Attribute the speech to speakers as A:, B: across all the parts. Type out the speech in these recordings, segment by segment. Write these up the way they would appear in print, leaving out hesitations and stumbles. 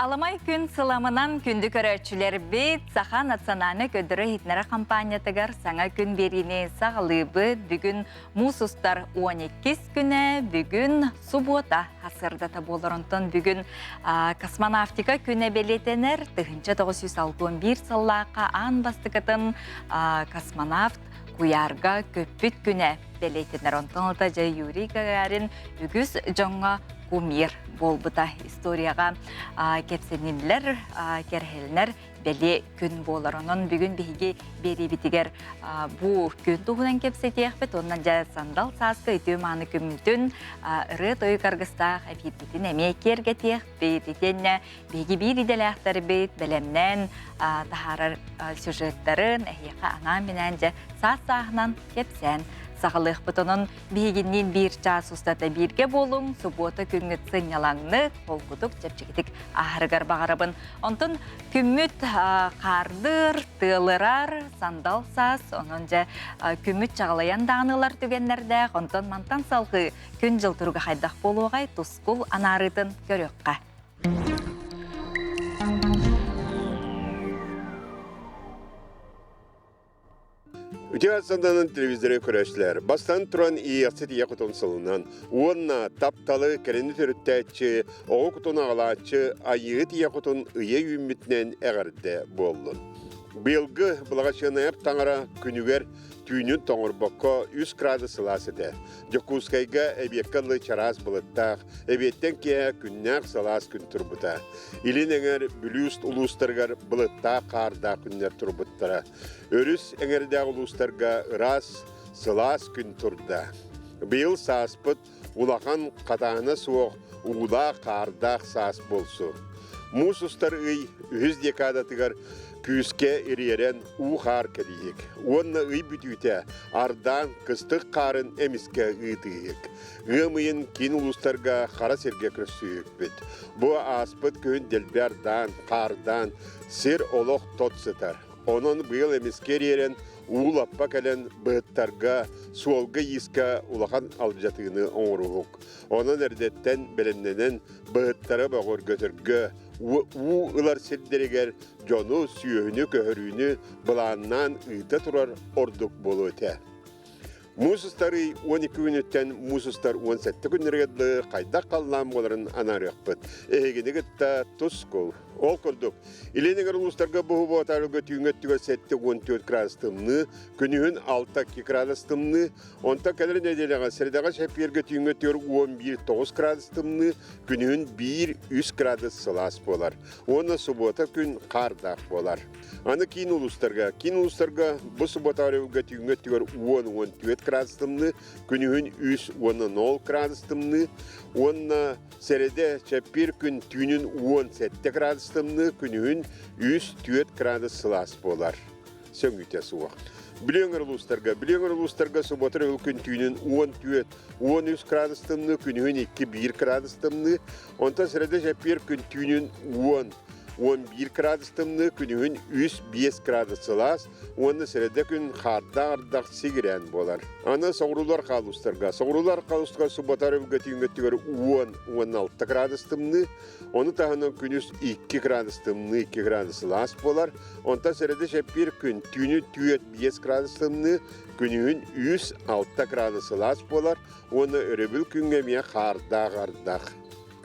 A: Аламай күн сыламынан күндү көрөөччүлэрбит Саха национальнай көрдөрөр-иһитиннэрэр хампаанньатыгар саҥа күн биэриини саҕалыыбыт. Бүгүн муус устар 12 күнэ, бүгүн субуота сырдата буолар. Онтон бүгүн космонавтика күнэ бэлиэтэнэр 1961 сыллаахха аан бастакытын космонавт куйаарга көппүт күнэ бэлиэтэнэр. Онтон ылата дьэ Юрий Гагарин үгүс дьоҥҥо кумир буолбута историяҕа кэпсэниллэр, кэрэһэлэнэр бэлиэ күн буолар. Онон бүгүн биһиги биэриибитигэр бу күн туһунан кэпсэтиэхпит уонна дьэ сандал сааскы үтүө мааны күммүтүн ырыа-тойук аргыстаах эфирбитин эмиэ киэргэтиэхпит. Итиэннэ биһиги биир идэлээхтэрбит бэлэмнээн таһаарар сюжеттарын эһиэхэ анаан-минээн дьэ саас-сааһынан кэпсээн саҕалыахпыт. Онон биһигинниин биир чаас устата бииргэ буолуҥ, субуота күҥҥүт сынньалаҥнык, холкутук, чэпчэкитик ааһарыгар баҕарабын. Онтон күммүт хаардыр, тыалырар, сандал саас, онон дьэ күммүт чаҕылайан даҕаны ылар түгэннэрдээх, онтон мантан салҕыы күн-дьыл туруга хайдах буолуоҕай, тускул анаарыытын көрүөххэ.
B: Үтүө санданан телевизоры көрөөччүлэр, бастан туран иэхсит ийэ кутун сылынан уонна тапталы кэрэни төрүттээччи, оҕо кутун аҕалааччы айыыһыт ийэ кутун ыйа үүммүтүнэн эҕэрдэ буоллун. Быйылгы Былаҕачыанайап таҥара күнүгэр түүнүн тоҥорбокко 3 градус сылаас этэ. Дьокуускайга эбиэккэ ылы чараас былыттаах, эбиэттэн киэһэ күннээх сылаас күн турбута. Илин эҥэр Бүлүү улуустарыгар былыттаах хаардаах күннэр турбуттара. Өрүс эҥэрдээх улуустарга ыраас, сылаас күн турда. Быйыл сааспыт улахан хатаана суох уулаах-хаардаах саас буолсу. Муус устар ый үһүс декадатыгар күүскэ ириэрэн уу-хаар кэлииһик уонна ый бүтүүтэ ардаан кыстык хаарын эмискэ ыытыыһык. Ыам ыйын киин улуустарга хара сиргэ көрсүһүкпүт. Бу ааспыт күһүн дэлби ардаан, хаардаан сир олох тот сытар. Онон быйыл эмискэ ириэрэн уу лаппа кэлэн быһыттарга, суолга-иискэ улахан алдьатыыны оҥоруһук. Онон эрдэттэн бэлэмнэнэн быһыттары бөҕөргөтөргө, уу ылар сирдэригэр дьону, сүөһүнү көһөрүүнү былааннаан ыыта турар ордук буолуо этэ. Муус устар ый 12 күнүттэн муус устар 17 күннэригэр дылы хайдах халлаан буоларын анаарыахпыт. Эһигини кытта тускул. Ол курдук, Илин эҥэр улуустарга буһубуотаарга түүҥҥү өттүгэр 74 градус тымныы, күнүһүн 6 градус тымныы, онтон кэлэр нэдиэлэҕэ сэрэдэҕэ чэппиэргэ түүҥҥү өттүгэр 11-9 градус тымныы, күнүһүн 1-3 градус сылаас буолар. Уонна субуота күн хаардаах буолар. Аны киин улуустарга. Киин улуустарга бу суббота өрөбүлгэ түүҥҥү өттүгэр 10-14 градус тымныы, күнүһүн 3 уонна 0 градус тымныы уонна сэрэдэ чэппиэр күн түүнүн 17 градус тымныы, күнүһүн 3-4 градус сылаас буолар. Сөҥүүтэ суох. Бүлүү өҥөр улуустарга, Бүлүү өҥөр улуустарга суббота өрөбүл күн түүнүн 14, 13 градус тымныы, күнүһүн 2-1 градус тымныы, онтон сэрэдэ чэппиэр күн түүнүн 10, 11 градус тымныы, күнүһүн 3-5 градус сылаас уонна сэрэдэ күн хаардаах ардах сигирээн буолар. Аны соҕуруулар хаалустарга. Соҕуруулар хаалустарга суббота өрөбүлгэ түүҥҥү өттүгэр 10-16 градус тымныы, ону таһынан күнүс 2 градус тымныы, 2 градус сылаас буолар. Онтон сэрэдэ чэппиэр күн түүнү 4-5 градус тымныы, күнүһүн 3-6 градус сылаас буолар уонна өрөбүл күҥҥэ эмиэ хаардаах ардах.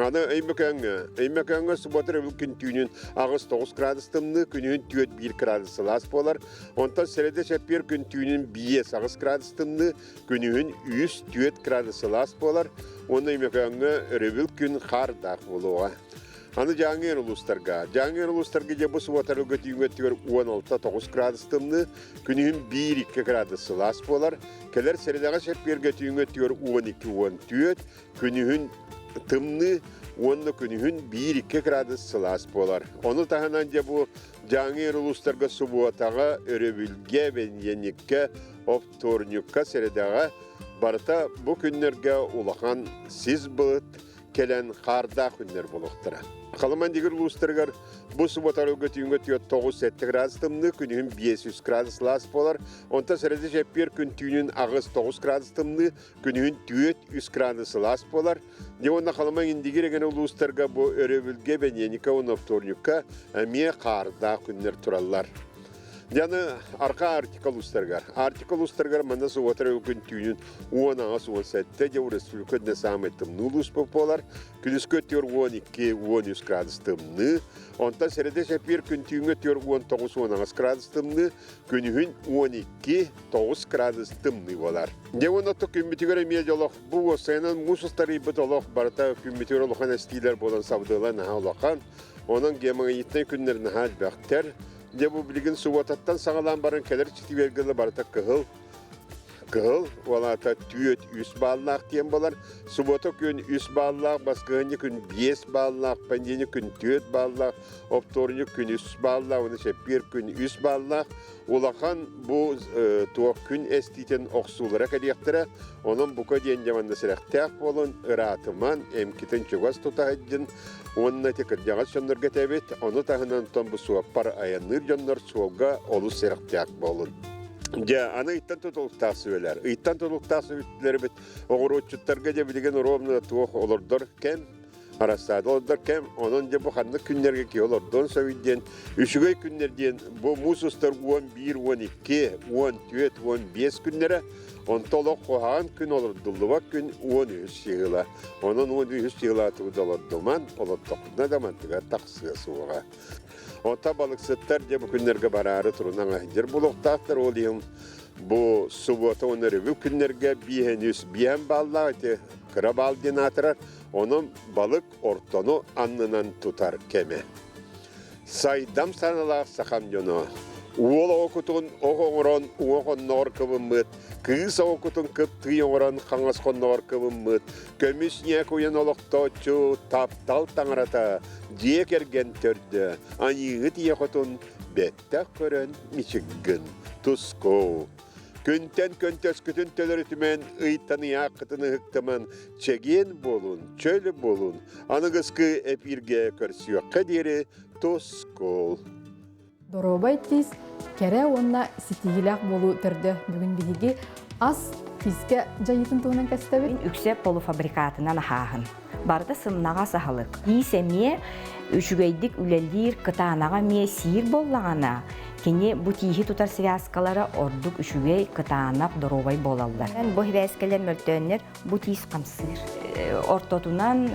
B: Аны Өймөкөөҥҥө, Өймөкөөҥҥө суббота өрөбүл күн түүнүн 8-9 градус тымныы, күнүһүн 4-1 градус сылаас буолар. Онтон сэрэдэ чэппиэр күн түүнүн 5-8 градус тымныы, күнүһүн 3-4 градус сылаас буолар. Уонна Өймөкөөҥҥө өрөбүл күн хаардаах буолуоҕа. Аны Дьааҥы улуустарга. Дьааҥы улуустарга дьэ бу суббота өрөбүлгэ түүҥҥү өттүгэр 16-9 градус тымныы, күнүһүн 1-2 градус сылаас буолар. Кэлэр сэрэдэҕэ чэппиэргэ түүҥҥү өттүгэр 12-14, Күнүһүн тымныы уонна күнүһүн 1-2 градус сылаас буолар. Ону таһынан дьэ бу Дьааҥы улуустарга субуотаҕа, өрөбүлгэ, бэнидиэнньиккэ, оптуорунньукка, сэрэдэҕэ барыта бу күннэргэ улахан сис былыт. кэлэн хаардаах күннэр буолуохтара. Халыман дигир улуустарыгар бу суббота түүҥҥэ 9-7 градус тымныы, күнүһүн 5-3 градус сылаас буолар. Онтон сэрэдэ чэппиэр күн түүнүн 8-9 градус тымныы, күнүһүн 4-3 градус сылаас буолар. Дьэ уонна Халыман Индигир эҥин улуустарга бу өрөбүлгэ, бэньиэникэ уонна вторникка эмиэ хаардаах күннэр тураллар. Дьаны арка Арктика улуустарыгар. Арктика улуустарыгар манна субуота күн түүнүн 18-17 дьэ республика үрдүнэн саамай тымныы улуус буолар. Күнүскү өттүгэр 12-13 градус тымныы. Онтон сэрэдэ сэпиир күн түүҥҥэ өттүгэр 19-18 градус тымныы. Күнүһүн 12-9 градус тымныы буолар. Дьэ уонна күммүтүгэр эмиэ дьолох бу уопсайынан муус устарыйбыт олох барыта күммүтүгэр улахан эстиилэр буолан сабыдыала наһаа улахан. Онон гемоиднай күннэр наһаа элбэхтэр. Дьэ бу билигин субуотаттан саҕалаан баран кэлэр четвергэ барыта кыһыл кыһыл уолаата түөрт үс бааллаах диэн буолар. Субуота күн үс бааллаах, баскыһынньа күн биэс бааллаах, понедельник күн түөрт бааллаах, оптуорунньук күн үс бааллаах, уонна чэппиэр күн үс бааллаах. Улахан бу туох күн эстиитин охсуулара кэлиэхтэрэ. Онон бука диэн дьэ сэрэхтээх буолун, ыраатыман, эмкитин чугас тута сылдьын уонна ити кырдьаҕас дьоннорго этэбит. Ону таһынан онтон бу суоппар айанныыр дьоннор суолга олус сэрэхтээх буолун. Дьэ, аны ыйтан тутулуктаах сүбэлэр. Ыйтан тутулуктаах сүбэлэрбит оҕуруотчуттарга дьэ билигин ровно туох олордор кэм Арассаада олордор кэм, онон дьэ бу ханнык күннэргэ киһи олордуон сөбүй диэн, үчүгэй күннэр диэн бу муус устар 11, 12, 14, 15 күннэрэ, онто олох куһаҕан күн олордуллубат күн 13 сыла. Онон 13 сыла тугу олордуман, олордохпутуна да мантыгар тахсыа суоҕа. Онто балыксыттар дьэ бу күннэргэ бараары турунан аһдьыр булуохтаахтар, ол иһин бу субуота уонна өрөбүл күннэргэ биэһэн үс биэһэн бааллаах ити кыра баал диэн аатырар. Онон балык ортону аннынан тутар кэмэ. Сайдам саналаах сахам дьоно, уол оҕо кутун ох оҥорон уҥа хонноҕор кыбыммыт, кыыс оҕо кутун кыптыы оҥорон хаҥас хонноҕор кыбыммыт, көмүс ньээк уйан олохтооччу таптал таҥарата, дьиэ кэргэн төрдө, айыыһыт ийэ хотун бэттэх көрөн мичик гын, тускул. Күнтэн көнтөскүтүн төлөрүтүмэн, ыйтан ыйааххытын ыһыктыман, чэгиэн буолун, чөл буолун, аныгыскы эпииргэ көрсүөххэ диэри тускул.
C: Доруобай тиис кэрэ уонна ситиһиилээх буолуу төрдө бүгүн биһиги ас тиискэ дьайыытын туһунан кэстэбит.
D: Үксэ полуфабрикатынан аһааһын. Барыта сымнаҕас аһылык. Тиис эмиэ үчүгэйдик үлэлиир, кытаанаҕа эмиэ сиир буоллаҕына, кини бу тииһи тутар связкалара ордук үчүгэй, кытаанах, доруобай буолаллар. Бу сибээскэлэр мөлтөөннөр бу тиис хамсыыр. Ортотунан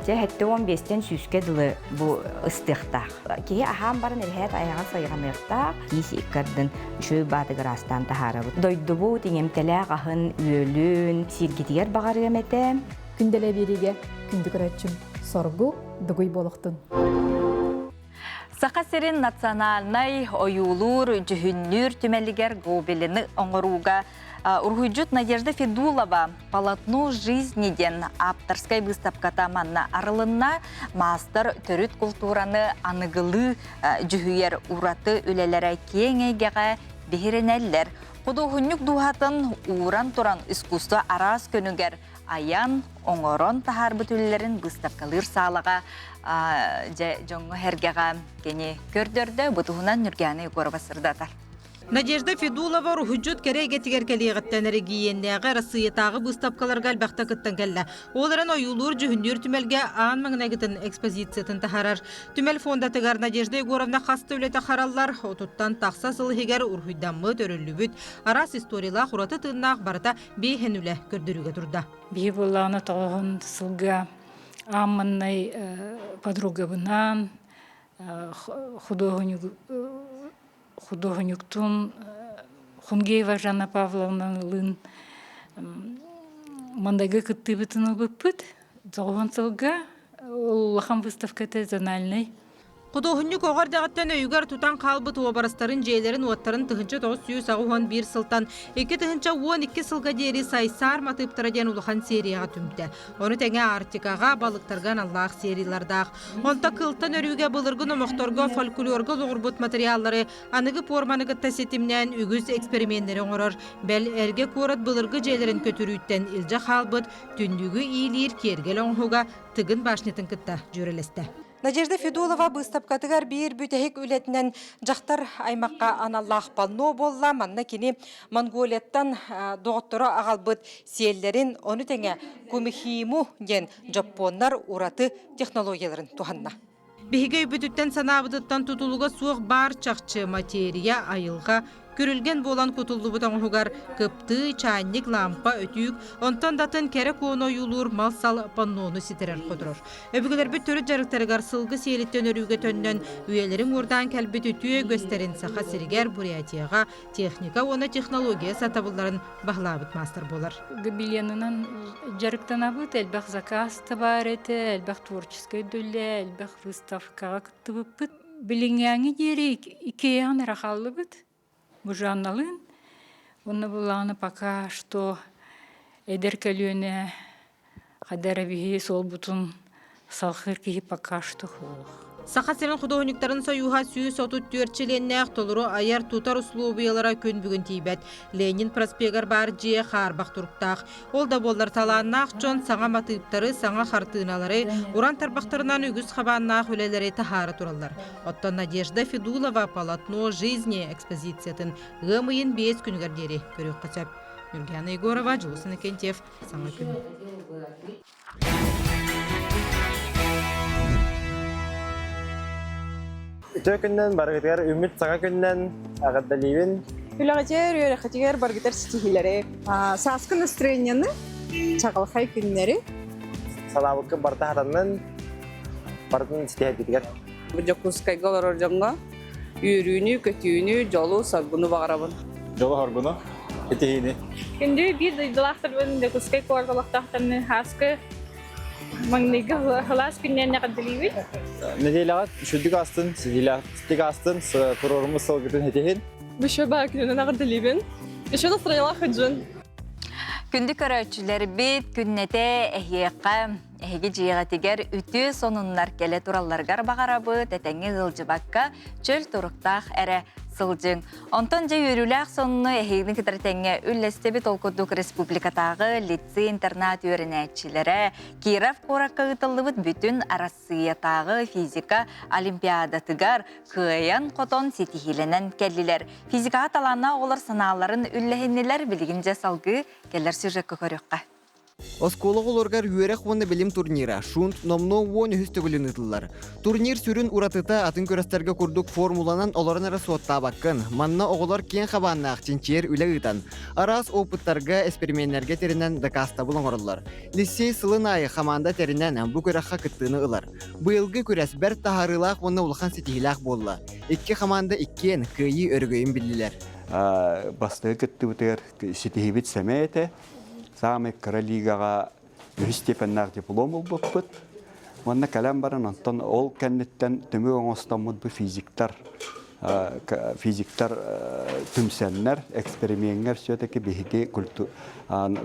D: чэ 75-тэн сүүскэ дылы бу ыстыахтаах. Киһи аһаан баран эбэһээт айаҕын сайҕаныахтаах. Тиис иккардын үчүгэй баатыгыраастаан таһаарабыт. Дойдубут иҥэмтэлээх аһын, үөлүн сииргитигэр баҕарыам этэ.
C: Күндэлэ биэриигэ күндү көрөөччүм соргу дугуй буолуохтун.
A: Саха сирин национальнай ойуулуур дьүһүннүүр түмэлигэр гобелины оҥорууга уруһуйдьут Надежда Федулова «Полотно жизни» диэн ааптарскай быыстапката манна арылынна. Маастар төрүт култуураны аныгылыы дьүһүйэр ураты үлэлэрэ киэҥ эйгэҕэ биһирэнэллэр. Худуоһунньук дууһатын ууран туран искусство араас көнүгэр айан, оҥорон таһаарбыт үлэлэрин быыстапкалыыр саалаҕа дьэ дьоҥҥо-сэргэҕэ кини көрдөрдө. Бу туһунан Ньургиана Егорова сырдатар.
E: Надежда Федулова уруһуйдьут кэрэ эйгэтигэр кэлиэҕиттэн эрэгийиэннээҕи Арассыыйатааҕы быыстапкаларга элбэхтэ кыттан кэллэ. Ол эрэн ойуулуур-дьүһүннүүр түмэлгэ аан маҥнайгытын экспозициятын таһаарар. Түмэл фондатыгар Надежда Егоровна хас да үлэтэ хараллар, отуттан тахса сыл иһигэр уруһуйдаммыт, өрүллүбүт, араас историялаах ураты тыыннаах барыта биэһин үлэ көрдөрүүгэ турда.
F: Биһи буоллаҕына тоҕоһун сылга аамманнай подругабынаан худуоһунньуктуун Хунгеева Жанна Павловналыын мандайга кыттыыбытын ылбыппыт. Тоҕуһун сылга улахан выставката зональнай.
E: Худуоһунньук оҕо эрдэҕиттэн өйүгэр тутан хаалбыт уобарастарын дьиэлэрин-уоттарын 1981 сылтан 2012 сылга диэри Сайсаар матыыптара диэн улахан серияҕа түмтэ. Ону тэҥэ Арктикаҕа, балыктарга аналлаах сериялардаах. Онто кылтан өрүүгэ былыргы номохторго, фольклорга олоҕурбут материаллары аныгы пуорманы кытта ситимнээн үгүс эксперименнэри оҥорор. Бэл, эргэ куорат былыргы дьиэлэрин көтүрүүттэн илдьэ хаалбыт түннүгү иилиир киэргэл оҥоһуга Тыгын башнятын кытта дьүөрэлэстэ.
G: Надежда Федулова быыстапкатыгар биир бүтэһик үлэтинэн дьахтар аймахха аналлаах панно буолла. Манна кини Монголияттан доҕотторо аҕалбыт сиэллэрин, ону тэҥэ кумихиму диэн дьоппуоннар ураты технологияларын туһанна.
E: Биһиги өйбүтүттэн санаабытыттан тутулуга суох баар чахчы материя, айылҕа, Күрүлгэн буолан кутуллубут оҥоһугар кыптыы, чаанньык, лаампа, өтүүк, онтон да атын кэрэ куону ойуулуур мал-сал паннону ситэрэр-хоторор. Өбүгэлэрбит төрүт дьарыктарыгар сылгы сиэлиттэн өрүүгэ төннөн, үйэлэрин уурдаан кэлбит үтүө үгэстэрин Саха сиригэр, Бурятияҕа техника уонна технология сатабылларын баһылаабыт маастар буолар.
F: Гобеленынан дьарыктанабыт, элбэх заказ да баар этэ, элбэх творческай да үлэ, элбэх выставкаҕа кыттыбыппыт. Билиҥҥээҥи диэри иккиэйэҕин эрэ хааллыбыт. Бу Жанналыын. Уонна буллаҕына пока что эдэр көлүөнэ хайда эрэ биһи суолбутун салхыыр киһи пока что суох.
E: Саха сирин худуоһунньуктарын сойууһа 134 чилиэннээх толору айар-тутар услуобуйалара күн бүгүн тиийбэт. Ленин проспегар баар дьиэ хаарбах туруктаах. Ол да буоллар талааннаах дьон саҥа матыыптары, саҥа хартыыналары, уран тарбахтарынан үгүс хабааннаах үлэлэри таһаара тураллар. Оттон Надежда Федулова «Полотно жизни» экспозициятын ыам ыйын 5 күнүгэр диэри көрүөххэ сөп. Нюргиана Егорова, Дьулус Иннокентьев, Саҥа күн.
H: Үтүө күннэн барыгытыгар үмүт саҥа күннэн эҕэрдэлиибин.
I: Үлэҕитигэр, үөрэххитигэр баргытар ситиһиилэри, сааскы настроениены, чаҕылхай күннэри.
H: Санаабыккын барыта хатаннын, барытын ситиһэргитигэр.
J: Дьокуускайга олорор дьоҥҥо үөрүүнү, көтүүнү, дьолу, соргуну баҕарабын.
K: Дьолу-соргуну, ситиһиини.
L: Күндү биир дойдулаахтарбын Дьокуускай куорат олохтоохторун ааскы маҥнайгы сылаас күннээн эҕэрдэлиибит.
K: Нэдиэлэҕэ үчүгдүк астын, ситиһиилээхтик астын, туруоруммут сылгытын ситиһин.
L: Бүшөбаа күнүнэн эҕэрдэлиибин. Еще настроениялаах дьон.
A: Күндү көрөөччүлэрбит, күннэтэ эһиэхэ эһиги дьиэҕитигэр үтүө сонуннар кэлэ туралларыгар баҕарабыт, этэҥҥэ ыалдьыбакка чөл туруктаах эрэ сылдьыҥ. Онтон дьэ үөрүүлээх сонуну эһигини кытары тэҥҥэ үллэстэбит ол курдук республикатааҕы лицей-интернат үөрэнээччилэрэ Киров куоракка ыытыллыбыт бүтүн Арассыыйатааҕы физика олимпиадатыгар кыайан-хотон ситиһиилэнэн кэллилэр. Физикаҕа талааннаах оҕолор санааларын үллэһиннилэр, билигин дьэ салгыы кэлэр сюжекка көрүөххэ.
M: Оскуола оҕолоругар үөрэх уонна билим турнира Шунт номнуо 13 төгүлүн ыытыллар. Турнир сүрүн уратыта атын күрэстэргэ курдук формуланан олорон эрэ суоттаабаккын. Манна оҕолор киэҥ хабааннаах чинчийэр үлэ ыытан, араас опыттарга, эспэримиэннэргэ тэринэн дакаастабыл оҥороллор. Лиссиэй сылын аайы хамаанда тэринэн бу күрэххэ кыттыыны ылар. Быйылгы күрэс бэрт таһаарыылаах уонна улахан ситиһиилээх буолла. Икки хамаанда иккиэн кыайыы өрөгөйүн биллилэр.
N: Бастакы кыттыбытыгар ситиһиибит сэмэй этэ. Саамай кыра лигаҕа үһүс степеннээх диплом ылбыппыт. Уонна кэлэн баран онтон ол кэнниттэн түмүк оҥостоммут бу физиктар физиктар түмсэннэр эксперимеҥҥэ все-таки биһиги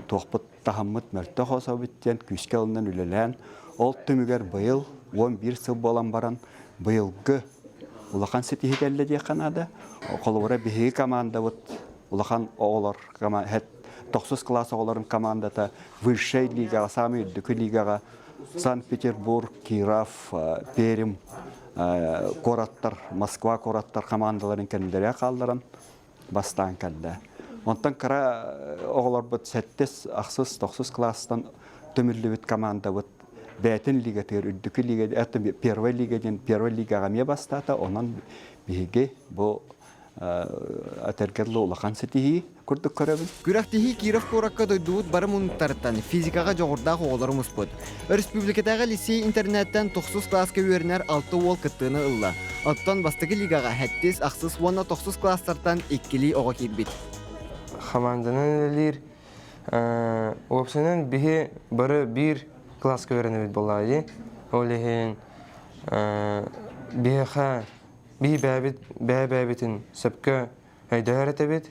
N: туохпут таһыммыт мөлтөх особут диэн күүскэ ылынан үлэлээн ол түмүгэр быйыл 11 сыл буолан баран быйылгы улахан ситиһии кэллэ диэххэ наада. Холобура биһиги командабыт улахан оҕолор тохсус кылаас оҕолорун командата высшей лигаҕа, самый үрдүкү лигаҕа Санкт-Петербург, Киров, Пермь куораттар, Москва куораттар командаларын кэннилэрэ хаалларан бастаан кэллэ. Онтон кыра оҕолорбут сэттис, ахсыс, тохсус кылаастан түмүллүбүт командабыт бэйэтин лигатыгар үрдүкү лига, это первая лига диэн первая лигаҕа эмиэ бастаата. Онон биһиги бу Этэргэ улахан ситиһии курдук көрөбүн.
M: Күрэхтэһии Киров куоракка дойдубут бары муннуктарыттан физикаҕа дьоҕурдаах оҕолору муспут. Өрөспүүбүлүкэтээҕи лиссиэй интернеттэн тохсус кылааска үөрэнэр алта уол кыттыыны ылла. Оттон бастакы лигаҕа сэттис, ахсыс уонна тохсус кылаастартан иккилии оҕо киирбит.
H: Хамаанданан үлэлиир. Уопсайынан биһи бары биир кылааска үөрэнэбит буоллаҕа дии. Ол иһин. Биһиэхэ бии бэйэбит бэйэ-бэйэбитин сөпкө өйдөһөр этибит.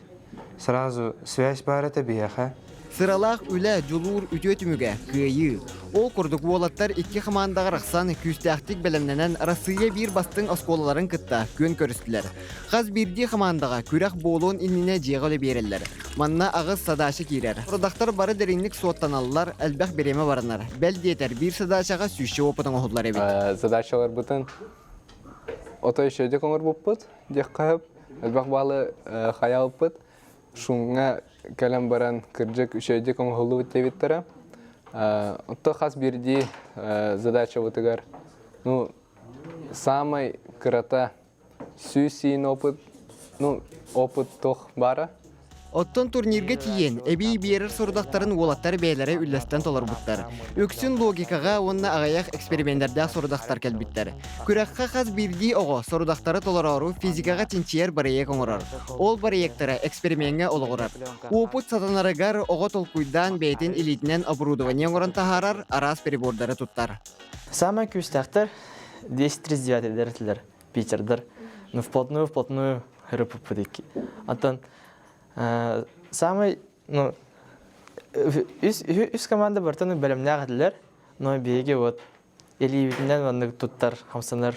H: Сразу связь баар этэ биһиэхэ.
M: Сыралаах үлэ, дьулуур үтүө түмүгэ, кыайыы. Ол курдук уолаттар икки хамаандаҕа арахсан, күүстээхтик бэлэмнэнэн Арассыыйа биир бастыҥ оскуолаларын кытта күөн көрүстүлэр. Хас биирдии хамаандаҕа күрэх буолуон иннинэ дьиэҕэ үлэ биэрэллэр. Манна аҕыс задача киирэр. Сорудахтар бары дириҥник суоттаналлар, элбэх бириэмэ баранар. Бэл диэтэр, биир задачаҕа сүүсчэ опыт оҥоһуллар эбит.
O: Задачаларбытын отой үчүгэйдик оҥорбуппут диэххэ сөп. Элбэх баалы хайаабыппыт. Шумҥа кэлэн баран кырдьык үчүгэйдик оҥоһуллубут диэбиттэрэ. Оттон хас биирдии задачабытыгар ну самай кырата 100 опыт, ну, опыт туох баара.
M: Оттон турнирга тиийэн, эбии биэрэр сорудахтарын уолаттар бэйэлэрэ үллэстэн толорбуттар. Үксүн логикаҕа уонна аҕыйах эксперименнэрдээх сорудахтар кэлбиттэр. Күрэххэ хас биирдии оҕо сорудахтары толороору физикаҕа чинчийэр бырайыак оҥорор. Ол бырайыактара эксперимеҥҥэ олоҕурар. Уопут сатанарыгар оҕо толкуйдаан бэйэтин илиитинэн оборудование оҥорон таһаарар, араас прибордары туттар.
H: Самое күүстээхтэр 239 этилэр Питердэр. Ну, вплотную, вплотную РПП Антон самый, ну, үс команда бартан бэлэмнээх этилэр, но биһиги вот илиибитинэн маннык туттар, хамсанар,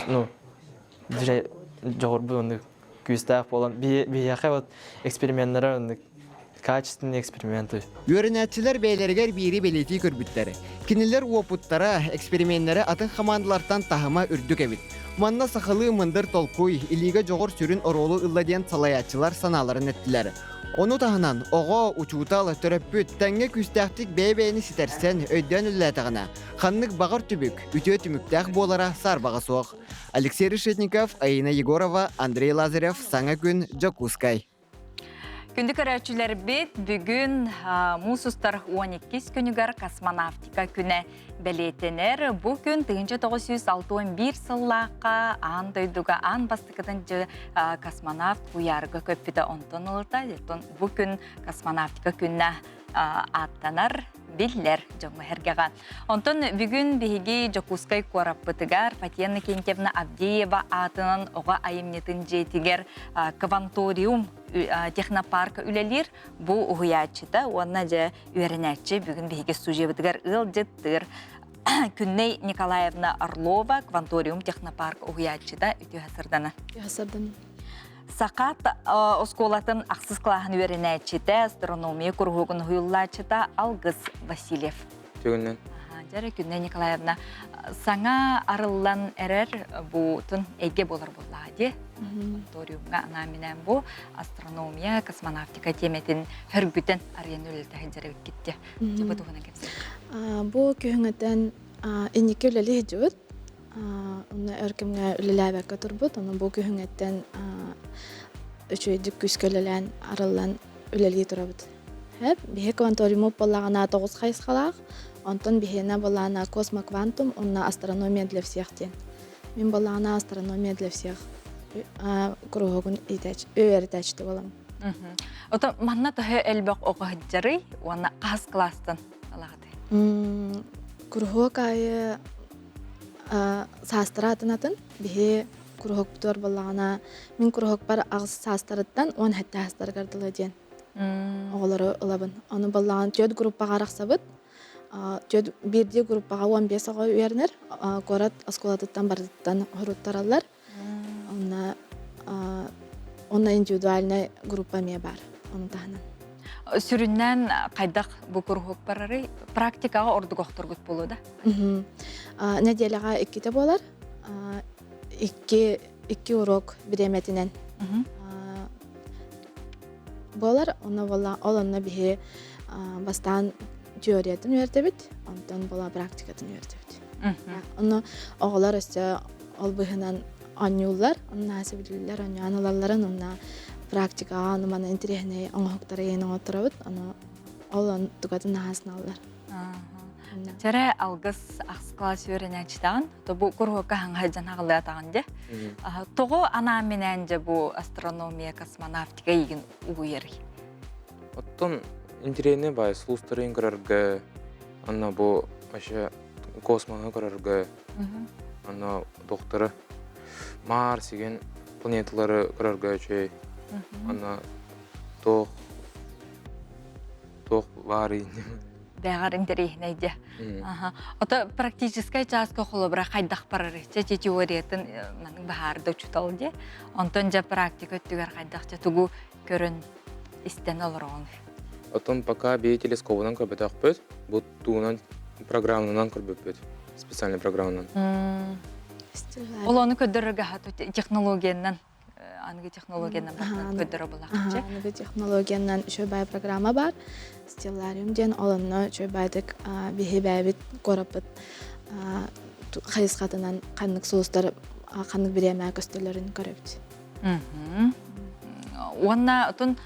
H: ну, дьоҕурбут оннук күүстээх буолан биһиэхэ вот эксперименнара оннук качественные эксперименты.
M: Үөрэнээччилэр бэйэлэригэр биири бэлиэтии көрбүттэр. Кинилэр уопуттара, эксперименнэрэ атын хамаандалартан таһыма үрдүк эбит. Манна сахалыы мындыр толкуй, илиигэ дьоҕур сүрүн оруолу ылла диэн салайааччылар санааларын эттилэр. Ону таһынан, оҕо, учуутал, төрөппүт тэҥҥэ күүстээхтик бэйэ-бэйэни ситэрсэн, өйдөөн үлэлээтэҕинэ, ханнык баҕар түбүк, үтүө түмүктээх буолара саарбаҕа суох. Алексей Решетников, Аина Егорова, Андрей Лазарев, Саҥа күн, Дьокуускай.
A: Күндү көрөөччүлэрбит, бүгүн муус устар 12 күнүгэр космонавтика күнэ бэлиэтэнэр. Бу күн 1961 сыллаахха аан дойдуга аан бастакытын космонавт куйаарга көппүтэ онтон ылыта. Бу күн космонавтика күнэ ааттанар, биллэр дьоҥҥо-сэргэҕэ. Онтон бүгүн биһиги Дьокуускай куораппытыгар Фатьяна Кентьевна Авдеева аатынан оҕо айымньытын дьиэтигэр Кванториум технопарка үлэлиир. Бу уһуйааччыта уонна дьэ үөрэнээччи бүгүн биһиги студиябытыгар ыалдьыттыыр Күннэй Николаевна Орлова, Кванториум технопарк уһуйааччыта үтүө сырдана.
C: Үтүө сырдана.
A: Саха оскуолатын ахсыс кылааһын үөрэнээччитэ, астрономия куруһуогун уһуйуллааччыта Алгыс Васильев.
O: Түгүннэн.
A: Дьэрэ Күннэ Николаевна, саҥа арыллан эрэр бу тун эйгэ буолар буоллаҕа дии. Лабораториумҥа анаан-минээн бу астрономия, космонавтика тиэмэтин хөргүтэн арыйан үлэлэтэ сылдьар эбиккит дии. Дьэ бу туһунан кэпсээн.
P: Бу күһүҥҥүттэн инники үлэлии сылдьыбыт. Онно өр кэмҥэ үлэлээбэккэ турбут. Онон бу күһүҥҥэттэн үчүгэйдик күүскэ үлэлээн, арыллан үлэлии турабыт. Биһи кванториуму буоллаҕына тоҕус хайысхалаах, онтон биһиэнэ буоллаҕына космоквантум уонна астрономия для всех диэн. Мин буоллаҕына астрономия для всех куруһуогун үөрэтээччитэ буоламмын.
A: Ото манна төһө элбэх оҕо сылдьарый уонна хас кылаастан алаҕытый?
P: Куруһуок аайы саастара атын-атын. Биһи куруһуокпутугар буоллаҕына, мин куруһуокпар аҕыс саастарыттан 17 саастарыгар дылы диэн оҕолору ылабын. Ону буоллаҕына түөрт группаҕа арахсабыт. Түөрт биирдии группаҕа 15 оҕо үөрэнэр. Куорат оскуолатыттан барытыттан хоруттараллар. Онно онно индивидуальнай группа эмиэ баар. Ону таһынан.
A: Сүрүннээн хайдах бу куруһуок барарый? Практикаҕа ордук охторгут буолуо да?
P: Нэдиэлэҕэ иккитэ буолар. Икки, икки урок бириэмэтинэн буолар. Онно буолла, ол онно биһи бастаан теориятын үөрдэбит, онтон буола практикатын үөрдэбит. Онно оҕолор өссө ол быһынан оонньууллар, онно сөбүлүүллэр, оонньоон ылалларын, онно практикаҕа ону маны интэриэһинэй оҥоһуктары иһин оҥотторобут, ону ол онтукатын наһаа сыналлар.
A: Чэрэ алгыс ахс класс үөрэнээччитэҕин, то бу куруһуокка хаҥа дьан аҕылыатаҕын дьэ. Тоҕо анаан-минээн дьэ бу астрономия, космонавтика игин угуйарый?
O: Оттон интэриэһинэй баай сулустарын көрөргө, онно бу вообще космоһы көрөргө, онно докторы. Марс деген планеталары көрөргө үчүгэй. Аны туох туох баарый
A: Бэҕэр интэриэһинэй дьэ. Ото практическай чааска холобура хайдах барарый? Чэ теориятын маннык баһаарда учутал дьэ. Онтон дьэ практика өттүгэр хайдах дьэ тугу көрөн истэн олороҕуҥ?
O: Оттон пока бии телескобунан көрбөтөхпүт, бу туунан программанан көрбүппүт, специальный программанан.
A: Ол ону көрдөрөргө технологиянан аныгы технологиянан көрдөрө булааччы.
P: Аныгы технологиянан үчүгэй баай программа бар. Стеллариум диэн ол онно үчүгэй баайдык биһи бэйэбит куораппыт хайысхатынан ханнык сулустар ханнык бириэмэ көстөлөрүн көрөбүт.
A: Уонна отун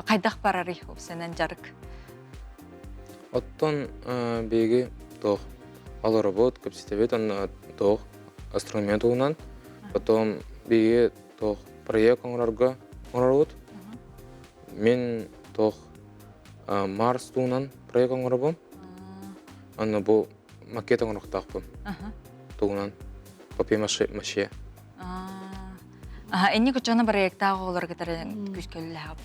A: хайдах барарый сенен дьарык?
O: Оттон биһиги туох олоробут, кэпсэтэбит, онно туох астрономия туһунан, потом биһиги туох проект оҥорорго оҥоробут. Мин туох Марс туһунан проект оҥоробун. Онно бу макет оҥоруохтаахпын. Тугунан папье-маше.
A: Инник учуона проектаах оҕолор кытары күүскөллөөх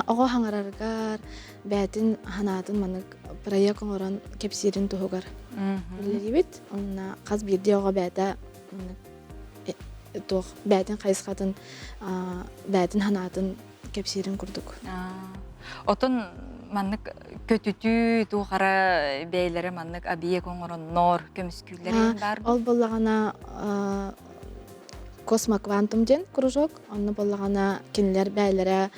P: Оҕо хаҥарарыгар бээтин ханаатын маннык проект оҥорон кэпсиирин туһугар үлэлиибит. Онно хас биирдии оҕо бэйэтэ туох бээтин хайысхатын бээтин ханаатын кэпсиирин курдук.
A: Отон маннык көтүтүү туохара бэйэлэрэ маннык объект оҥороннор көмүскүүллэрин баар
P: Ол буоллаҕына космоквантум диэн кружок. Онно буоллаҕына кинилэр бэйэлэрэ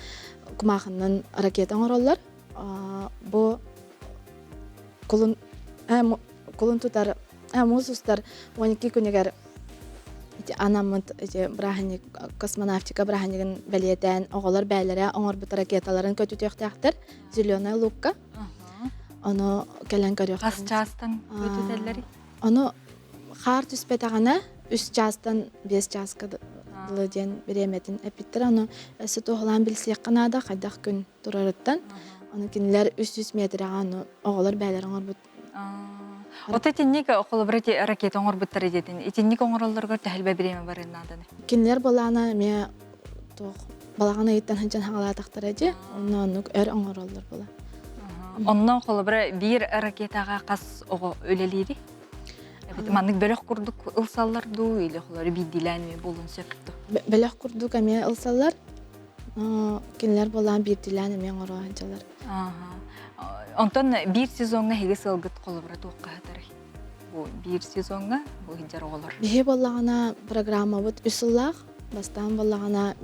P: кумаахыннан ракета оҥороллор. Бу кулун кулун тутар муус устар 12 күнүгэр ити анаммыт ити бырааһынньык космонавтика бырааһынньыгын бэлиэтээн оҕолор бэйэлэрэ оҥорбут ракеталарын көтүтүөхтээхтэр зеленая лукка ону кэлэн көрүөх
A: хас чаастан көтүтэллэрий
P: ону хаар түспэтэҕинэ үс чаастан биэс чааска дылы диэн бириэмэтин эппиттэр ону өссө туоһулаан билсиэххэ наада хайдах күн турарыттан ону кинилэр 300 метрэҕэ ону оҕолор бэйэлэрэ оҥорбут
A: Ото итинник холобура ити ракета оҥорбуттар диэтин итинник оҥороллоругар төһөлбө бириэмэ барыан нааданы?
P: Кинилэр былаана эмиэ туох балаҕан ыйыттан сылдьан хаҥалаатахтара дии. Онно оннук өр оҥороллор була.
A: Онно холобура биир ракетаҕа хас оҕо үлэлиирий? Маннык бөлөх курдук ылсаллар дуу или холобура биирдиилээн эмиэ буолуон сөп дуу?
P: Бөлөх курдук эмиэ ылсаллар. Кинилэр буолаан биирдиилээн эмиэ оҥоро сылдьаллар.
A: Онтон биир сезоҥҥа эһиги сыалгыт холобура туохха сытарый? Бу биир сезоҥҥа бу сылдьар оҕолор.
P: Биһи буоллаҕына программабыт үс сыллаах. Бастаан буоллаҕына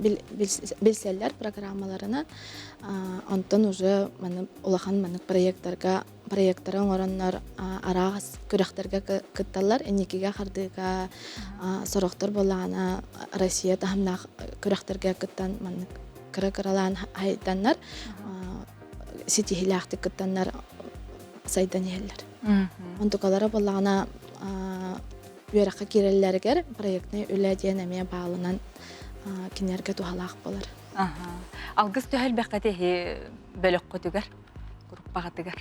P: билсэллэр программаларынан. Онтон уже маны улахан маннык проекттарга проекттары оҥороннор араас күрэхтэргэ кытталлар. Инникигэ хардыыга сорохтор буоллаҕына Россия таһымнаах күрэхтэргэ кыттан маннык кыра-кыралаан хайданнар ситиһиилээхтик кыттаннар сайдан иһэллэр. Онтукалара буоллаҕына үөрэххэ киирэллэригэр проектнай үлэ диэн эмиэ баалынан кинилэргэ туһалаах буолар.
A: Алгыс төһө элбэххэ эһи бөлөххүтүгэр, группаҕытыгар?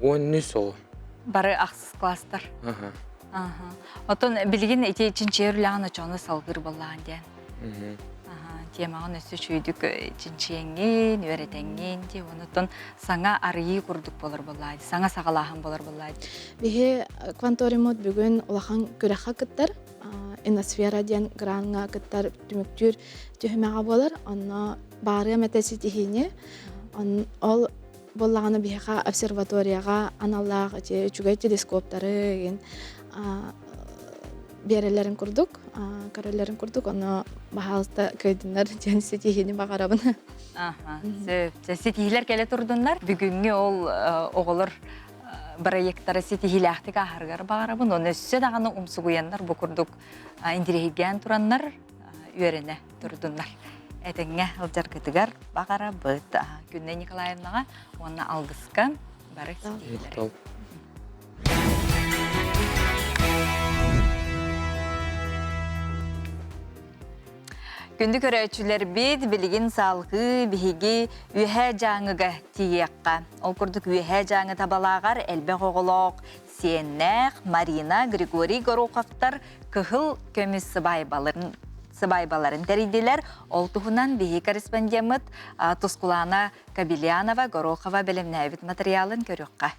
O: 13 оҕо.
A: Бары ахсыс класстар. Оттон билигин ити чинчийэр үлэҕин очону салгыыр буоллаҕын диэн. Темаҕын өссө үчүгэйдик чинчийэҥҥин, үөрэтэҥҥин дии, онуттан саҥа арыйыы курдук буолар буоллаа, саҥа саҕалааһын буолар буоллаа.
P: Биһи кванториуммут бүгүн улахан күрэххэ кыттар. Иносфера диэн граҥҥа кыттар түмүктүүр түһүмэҕэ буолар. Онно баарыам этэ ситиһиини. Ол буоллаҕына биһиэхэ обсерваторияҕа аналлаах ити үчүгэй телескоптары биэрэллэрин курдук, көрөллөрүн курдук, ону баһаалыста кыайдыннар диэн ситиһиини баҕарабын.
A: Сөп. Ситиһиилэр кэлэ турдуннар. Бүгүҥҥү ол оҕолор проекттара ситиһиилээхтик ааһарыгар баҕарабын. Оны өссө даҕаны умсугуйаннар бу курдук интириэһиргээн тураннар үөрэнэ турдуннар. Этэҥҥэ сылдьаргытыгар баҕарабыт. Күннэй Николаевнаҕа уонна алгыска бары ситиһиилэри. Күндү көрөөччүлэрбит, билигин салгыы биһиги Үөһээ Дьааҥыга тиийиэххэ. Ол курдук Үөһээ Дьааҥы табалааҕар элбэх оҕолоох, сиэннээх Марина Григорий Гороховтар кыһыл көмүс сыбаайбаларын сыбаайбаларын тэрийдилэр. Ол туһунан биһи корреспондеммыт Тускулана Кабельянова Горохова бэлэмнээбит материалын көрүөххэ.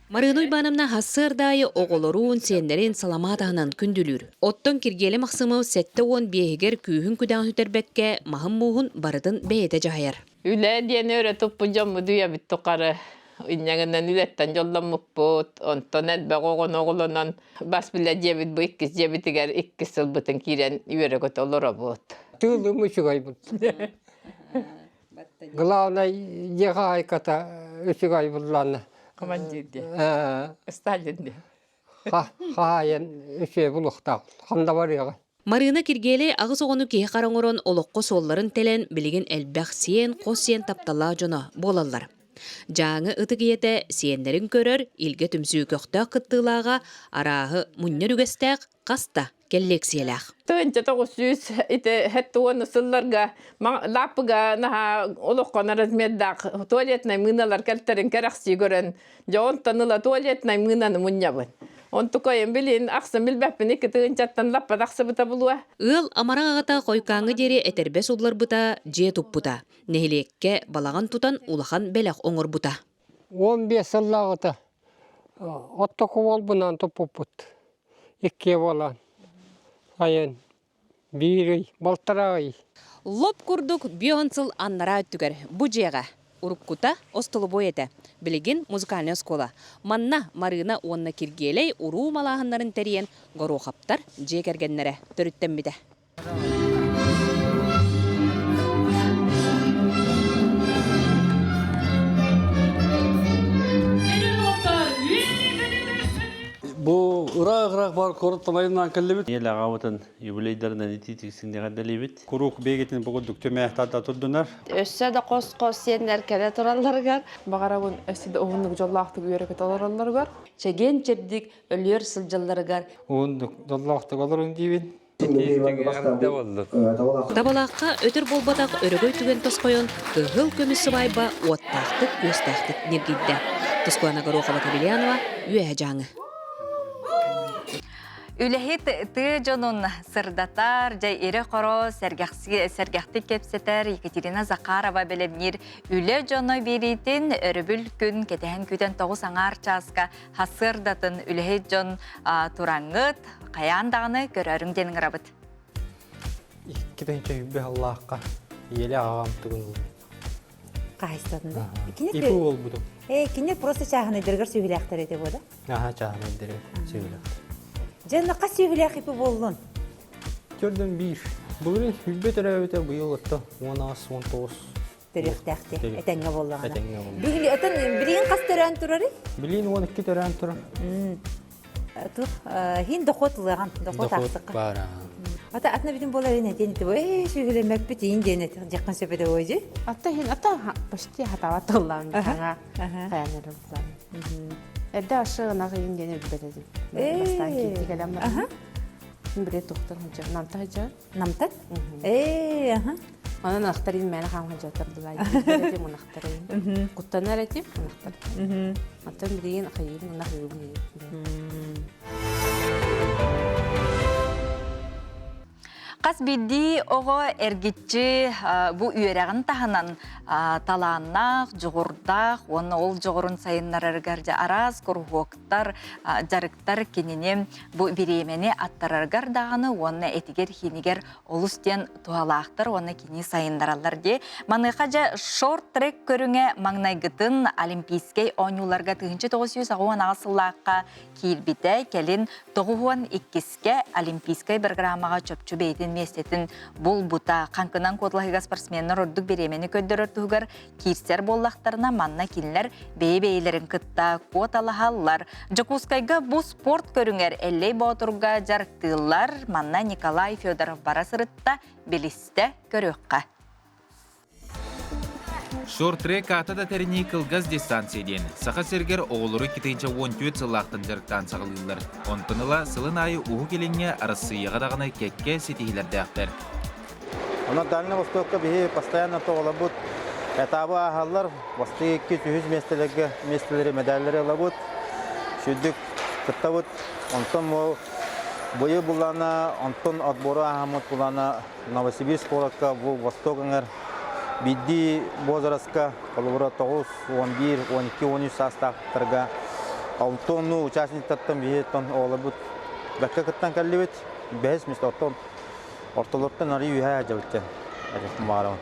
Q: Марыына Уйбаановна сарсыардаайы оҕолорун, сиэннэрин саламаат аһынан күндүлүүр. Оттон Киргиэлэ Махсымов 75-игэр күүһүн-күдэҕин сүтэрбэккэ, маһын-мууһун барытын бэйэтэ дьаһайар.
R: Үлэ диэни өрө туппут дьоммут үйэбит тухары инньэ үлэттэн дьолломмуппут, онтон элбэх оҕону оҕолонон бас билэ дьиэбит бу иккис дьиэбитигэр иккис сылбытын киирэн үөрэ-көтө олоробут.
S: Тыылым үчүгэй Главное, дьиэ хаһаайката үчүгэй буллаана.
R: Командир диye. Сталин диye.
S: Хаһаайын үчүгэй булуохтаах. Ханна барыаҕа.
Q: Марыына Киргиэлэй аҕыс оҕону киһи хара оҥорон олоххо суолларын тэлэн, билигин элбэх сиэн, хос сиэн тапталлаах дьоно буолаллар. Дьааҥы ытык ийэтэ сиэннэрин көрөр, илгэ түмсүү көхтөөх кыттыылааҕа, арааһы мунньар үгэстээх, хас да кэллиэксийэлээх.
R: 1900 ити хэттуон сылларга лааппыга наһаа олоххон размердаах туалетнай мыыналар кэлтэрин кэрэхсии көрөн дьэ онтон ыла туалетнай мыынаны мунньабын. Онтукайын билин ахсын билбэппин икки тыһыынчаттан лаппа тахсыбыта булуо.
Q: Ыал амарах аҕата хойкааҥҥа диэри этэрбэс улларбыта, дьиэ туппута. Нэһилиэккэ балаҕан тутан улахан бэлэх оҥорбута.
S: 15 сыллааҕыта оттоку уолбунаан туппуппут. Иккиэ буолан сайын биир ый, балтараа ый.
Q: Лоп курдук бион сыл аннараа өттүгэр бу дьиэҕэ уруккута остолобуой этэ, билигин музыкальнай оскуола. Манна Марыына уонна Киргиэлэй уруу малааһыннарын тэрийэн Горуохаптар дьиэ кэргэннэрэ төрүттэммитэ.
T: Бу ыраах-ыраах бар куорат талайынан кэллибит. Ел аҕабытын юбилейдарынан итии-тиксиҥнэҕэрдэлиибит.
U: Куруук бегитин бугурдук түмэ тарда турдунар.
V: Өссө да хос-хос сиэннэр кэлэ туралларыгар.
W: Баҕарабын өссө да уһуннук дьоллоохтук үөрэ-көтө олороллоругар.
X: Чэгиэн-чэбдик өлүөр сылдьалларыгар.
U: Уһуннук дьоллоохтук олорун диибин.
Q: Табалаахха өтөр буолбатах өрөгөй түгэн тосхойон, кыһыл көмүс сыбаайба уоттаахтык-күөстээхтик ньиргийдэ. Тускулана Горохова-Кобельянова, Үөһэ Дьааҥы.
A: Үлэһит тыа дьонун сырдатар, дьэ ирэ-хоро сэргэхтик кэпсэтэр Екатерина Захарова бэлэмниир үлэ дьоно биэриитин өрөбүл күн кэтэһэн күүтэн тоҕус аҥаар чааска Сарсыардатын үлэһит дьон тураҥҥыт, хайаан даҕаны көрөөрүҥ диэн ыҥырабыт.
U: Икки тыһыынча үбү аллаахха ийэлэ аҕам тугун
Y: Хаһайстатын да?
U: Ипи уолбутум.
Y: Э, кини просто чааһынайдарыгар сүһүлээхтэр этэ буода.
U: Аха, чааһынайдарыгар сүһүлээхтэр.
Y: Дьэ, хас сүһүлээх ипи буоллун?
U: Төрдөн биир. Былырыын хүлбэ төрөөбүтэ быйыл отто 18-19
Y: Төрүөхтээхти этэҥҥэ буоллаҕына.
U: Этэҥҥэ буолла.
Y: Бүгүн отон билигин хас төрөөн турарый?
U: Билигин 12 төрөөн турар.
Y: Тух хин доход ылыаҕан, доход ахсыкка.
U: Баар.
Y: Ата атна бүтүн буолар ин этин ити ээ сүһүлэммэппит иин диэн эт дьаххан сөп этэ буойжи.
W: Ата хин ата почти хатава тыллаан хаҥа хаянырым булан. Эрдэ ашы ынах иин диэн өлбөт этим. Бастаан киирди кэлэн баран. Бире тухтар ханча намта ханча.
Y: Намтат? Ээ, аха.
W: Онон ынахтарын мээнэ хааман дьаттардылар. Этим ынахтарын. Куттанар этим ынахтар. Оттон билигин хайыыбын ынах ыыбын
A: Хас биирдии оҕо эргиччи бу үөрэҕин таһынан талааннаах, дьоҕурдаах уонна ол дьоҕурун сайыннарарыгар дьэ араас куруһуоктар, дьарыктар кинини бу бириэмэни аттарарыгар даҕаны уонна этигэр-хиинигэр олус диэн туһалаахтар уонна кини сайыннараллар дии. Маныаха дьэ шорт-трек көрүҥэ маҥнайгытын Олимпийскай оонньууларга 1998 сыллаахха киирбитэ, кэлин 92-скэ Олимпийскай программаҕа чопчу бэйэтин миэстэтин булбута. Хаҥкынан куоталаһыыга спортсменнар ордук бириэмэни көрдөрөр туһугар киирсэр буоллахтарына, манна кинилэр бэйэ-бэйэлэрин кытта куоталаһаллар. Дьокуускайга бу спорт көрүҥэр Эллэй Боотурга дьарыктыыллар. Манна Николай Федоров бара сырытта, билистэ, көрүөххэ.
Z: Шорт-трек аата да тэринии кылгас дистанция диэн Саха сиригэр оҕолору 2014 сыллаахтан дьарыктаан саҕалыыллар. Онтон ыла сылын аайы Уһук Илиҥҥэ Арассыыйаҕа даҕаны кэккэ ситиһиилэрдээхтэр.
K: Онон Дальнай Востокка биһи постоянно тоҕолорбут этабы ааһаллар. Бастакы икки үһүс миэстэлэргэ миэстэлэри медаллары ылабыт. Сүрдүк.
B: Кыттабыт. Онтон ол быйыл булана, онтон отбору ааһаммыт булана Новосибирск куоракка бу Восток өҥөр биирдии возрастка, холобура 9, 11, 12, 13 саастаахтарга алтонну участниктартан биһиттэн оҕолорбут бэккэ кыттан кэллибит. Бэһис место оттон ортолоруттан арый үһэ дьабыттан баарабын.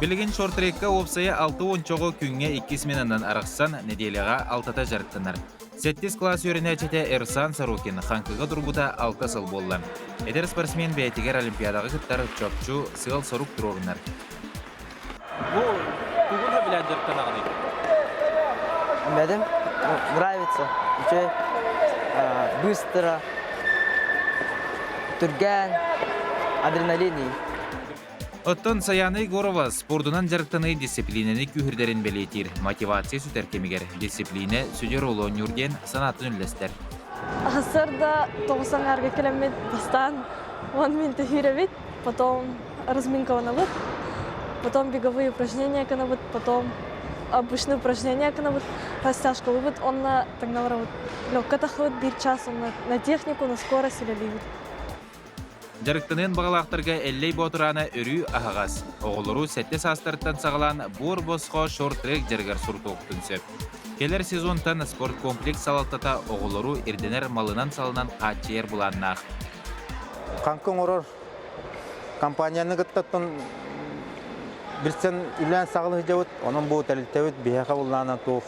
Z: Билигин шорт-трекка уопсайа 60 чоҕу күҥҥэ икки сменанан арахсан, нэдиэлэҕэ алтата дьарыктанар. Сэттис кылаас үөрэнээччитэ Эрсан Сорокин хаҥкыга турбута алта сыл буолла. Эдэр спортсмен бэйэтигэр Олимпиадаҕа кыттар чопчу сыал-сорук туруорунар.
D: Бу тугун сөбүлээн дьарыктанаҕыный?
E: Бэдим нравится. Үчүгэй быстро, түргэн, адреналин.
Z: Оттон Саяна Егорова спордунан дьарыктаныы дисциплинэни күүһүрдэрин бэлиэтиир. Мотивация сүтэр кэмигэр дисциплинэ сүдү оруолу оонньуур диэн санаатын үллэстэр.
F: Сарда тоҕус аҥаарга кэлэммит бастаан он минуту сүүрэбит, потом разминкаланабыт, потом беговые упражнения гынабыт, потом обычные упражнения гынабыт, растяжкалыыбыт, онно таҥналарабыт. Легко тахыбыт биир час онно на технику, на скорость үлэлиибит.
Z: Дьарыктаныан баҕалаахтарга Эллэй Боотураана өрүү аһаҕас. Оҕолору сэттэ саастарыттан саҕалаан буор-босхо шорт-трек дьарыгар сурутуохтун сөп. Кэлэр сезонтан спорткомплекс салалтата оҕолору ирдэнэр малынан-салынан хааччыйар былааннаах.
B: Хаҥкы оҥорор компанияны кыттаттан билсэн үлээн саҕалыы сылдьабыт. Онон бу тэрилтэбит биһиэхэ буллаана туох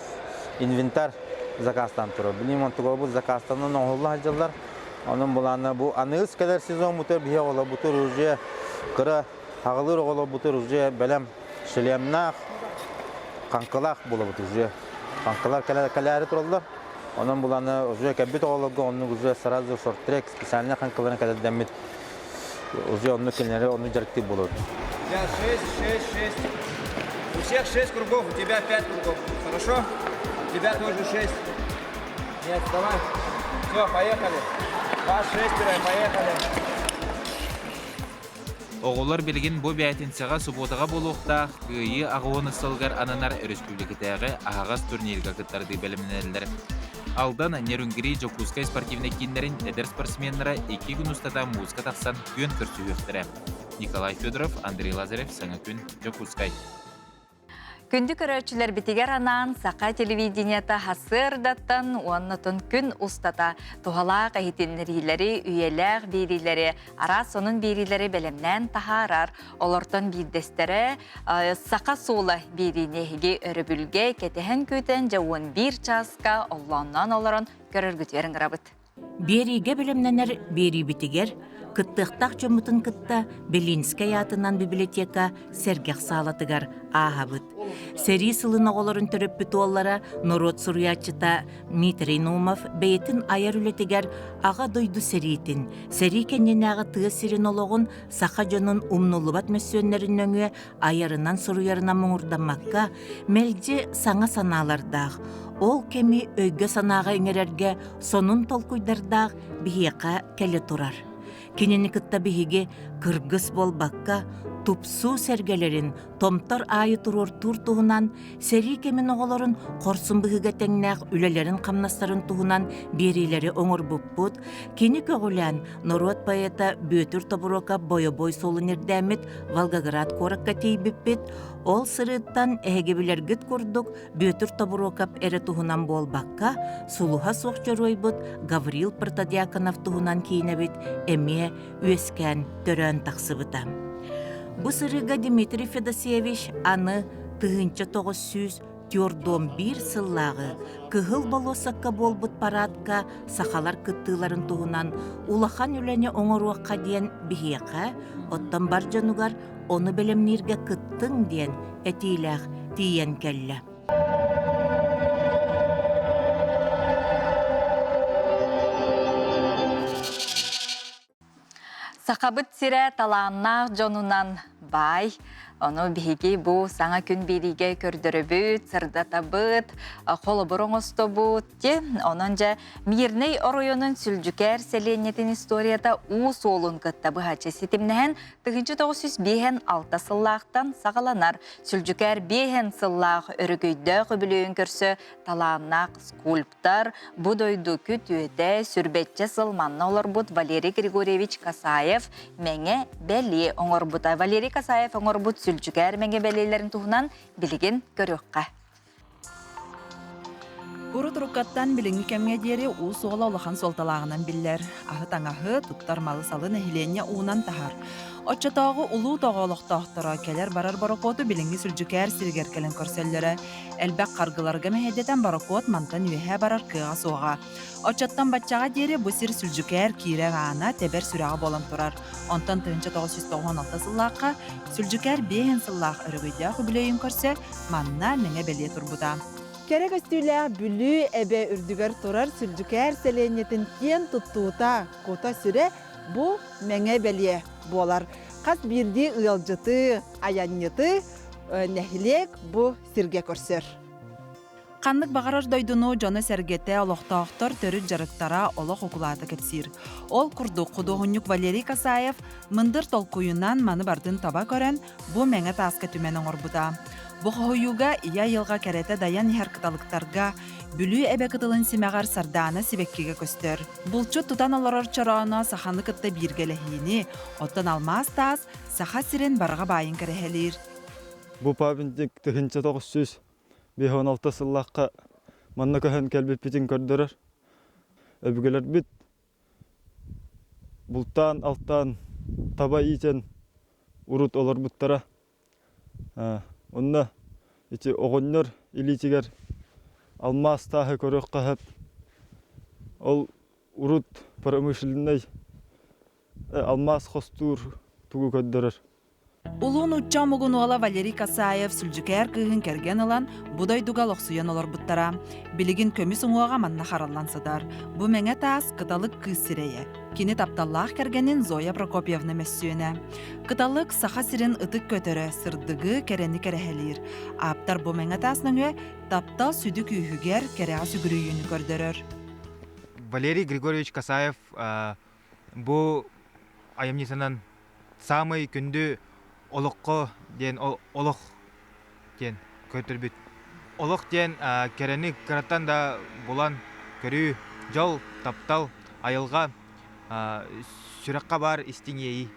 B: инвентарь заказтаан турар. Билим онтугабыт заказтанан оҥоһулла сылдьаллар. Онон булаана бу аныгыс кэлэр сезон бутур биһи оҕолорбутур уже кыра аҕалыыр оҕолорбутур уже бэлэм шлемнаах, хаҥкылаах буолабыт уже. Хаҥкылар кэлээри тураллар. Онон буланы уже кэлбит оҕолорго оннук уже сразу шорт-трек специальный хаҥкыларын кэтэрдэммит уже оннук кинилэри оннук дьарыктыыр буолабыт.
G: У тебя 6, 6, 6. У всех 6 кругов, у тебя 5 кругов. Хорошо? У тебя тоже 6. Нет, давай. Все, поехали. Вас шестеро, поехали.
Z: Оҕолор билигин бу бээтинсэҕэ субуотаҕа буолуохтаах Кыайыы аҕыһын сылыгар ананар өрөспүүбүлүкэтээҕи аһаҕас турнирга кыттардыы бэлэмнэнэллэр. Алдан, Нерюнгри, Дьокуускай спортивнай кииннэрин эдэр спортсменнара икки күн устата мууска тахсан күөн көрсүһүөхтэрэ. Николай Федоров, Андрей Лазарев, Саҥа күн, Дьокуускай.
A: Күндү көрөөччүлэрбитигэр анаан саха телевидениета сарсыардаттан уоннатын күн устата туһалаах иһитиннэриилэри, үйэлээх биэриилэри, араас сонун биэриилэри бэлэмнээн таһаарар. Олортон биирдэстэрэ Саха суола биэриини эһиги өрөбүлгэ кэтэһэн күүтэн дьэ 11 чааска оллоонноон олорон көрөргүтүгэр ыҥырабыт.
I: Биэриигэ бэлэмнэнэр биэриибитигэр кыттыахтаах дьоммутун кытта Белинскэй аатынан библиотека сэргэх саалатыгар ааһабыт. Сэрии сылын оҕолорун төрөппүт уоллара норуот суруйааччыта Дмитрий Наумов бэйэтин айар үлэтигэр Аҕа дойду сэриитин, сэрии кэннинээҕи тыа сирин олоҕун саха дьонун умнуллубат мөссүөннэрин нөҥүө айарынан-суруйарынан муҥурдаммакка, мэлдьи саҥа санаалардаах, ол кэми өйгө-санааҕа иҥэрэргэ сонун толкуйдардаах биһиэхэ кэлэ турар. Кинини кытта биһиги кыргыс буолбакка, тупсуу сэргэлэрин томтор аайы туруортуур туһунан, сэрии кэмин оҕолорун хорсун быһыыга тэҥнээх үлэлэрин-хамнастарын туһунан биэриилэри оҥорбуппут, кини көҕүлээн норуот поэта Бүөтүр Тобуруокап бойобуой суолун ирдээммит Волгоград куоракка тиийбиппит, ол сырыыттан эһиги билэргит курдук Бүөтүр Тобуруокап эрэ туһунан буолбакка, сулуһа суох дьоруойбут Гаврил Протодьяконов туһунан киинэбит эмиэ үөскээн төрөөн тахсыбыта. Бу сырыыга Дмитрий Федосеевич аны 1941 сыллааҕы Кыһыл болуоссакка буолбут параадка сахалар кыттыыларын туһунан улахан үлэни оҥоруохха диэн биһиэхэ, оттон бар дьонугар ону бэлэмнииргэ кыттыҥ диэн этиилээх тиийэн кэллэ.
A: Сахабыт сирэ талааннаах дьонунан баай. Ону биһиги бу саҥа күн биэриигэ көрдөрөбүт, сырдатабыт, холобур оҥостобут. Онон дьэ Мирнэй оройуонун Сүлдьүкээр сэлиэнньэтин историята уу суолун кытта быһаччы ситимнэһэн 1956 сыллаахтан саҕаланар. Сүлдьүкээр биэһэн сыллаах өрөгөйдөөх үбүлүөйүн көрсө талааннаах скульптор, бу дойду күтүөтэ, сүрбэччэ сыл манна олорбут Валерий Григорьевич Касаев мэҥэ бэлиэ оҥорбута. Валерий Касаев оҥорбут Сүлдьүкээр мэҥэ бэлиэлэрин туһунан билигин көрүөххэ.
C: Урут уруккаттан билиҥҥи кэмҥэ диэри уу суола улахан суолталааҕынан биллэр. Аһы-таҥаһы, туттар малы-салы нэһилиэнньэ уунан таһар. Оччотооҕу улуу тоҕо олохтоохторо кэлэр-барар борокуоту билиҥҥи Сүлдьүкээр сиригэр кэлэн көрсөллөрө. Элбэх харгыларга мэһэйдэтэн борокуот мантан үөһэ барар кыаҕа суоҕа. Оччоттон баччаҕа диэри бу сир Сүлдьүкээр киирэр аана тэбэр сүрэҕэ буолан турар. Онтон 1996 сыллаахха Сүлдьүкээр биэһин сыллаах өрөгөйдөөх үбүлүөйүн көрсө манна мэҥэ бэлиэ турбута.
H: Кэрэ көстүүлээх Бүлүү эбэ үрдүгэр турар Сүлдьүкээр сэлиэнньэтин киэн туттуута, кута-сүрэ бу мэҥэ бэлиэ буолар. Хас биирдии ыалдьыты, айанньыты нэһилиэк бу сиргэ көрсөр.
C: Ханнык баҕарар дойдуну дьоно-сэргэтэ, олохтоохтор төрүт дьарыктара олох укулаата кэпсиир. Ол курдук худуоһунньук Валерий Касаев мындыр толкуйунан маны бардын таба көрөн, бу мэҥэ тааска түмэн оҥорбута. Бу хоһуйууга ийэ айылҕа кэрэтэ дайан иһэр кыталыктарга, Бүлүү эбэ кытылын симэҕэр сардаана сибэккигэ көстөр. Булчут тутан олорор чорооно саханы кытта бииргэлэһиини, оттон алмаас таас Саха сирин барҕа баайын кэрэһэлиир.
J: Бу памятник 1956 сыллаахха манна көһөн кэлбиппитин көрдөрөр. Өбүгэлэрбит бултаан-алтаан таба иитэн урут олорбуттара. Онно ити оҕонньор илиитигэр алмаас тааһы көрүөххэ сөп. Ол урут промышленнай алмаас хостуур тугу көрдөрөр.
C: Улуу нуучча омугун уола Валерий Касаев Сүлдьүкээр кыыһын кэргэн ылан, бу дойдуга олохсуйан олорбуттара. Билигин көмүс уҥуоҕа манна хараллан сытар. Бу мэҥэ таас кыталык кыыс сирэйэ. Кини тапталлаах кэргэнин Зоя Прокопьевна мөссүөнэ. Кыталык Саха сирин ытык көтөрө, сырдыгы, кэрэни кэрэһэлиир. Ааптар бу мэҥэ таас нөҥүө таптал сүдү күүһүгэр кэрэҕэ сүгүрүйүүнү көрдөрөр.
L: Валерий Григорьевич Касаев бу айымньытынан саамай күндү олоххо диэн олох диэн көрдөрбүт. Олох диэн кэрэни кыраттан да булан көрүү, дьол, таптал, айылҕа, сүрэххэ баар истиҥ иэйии.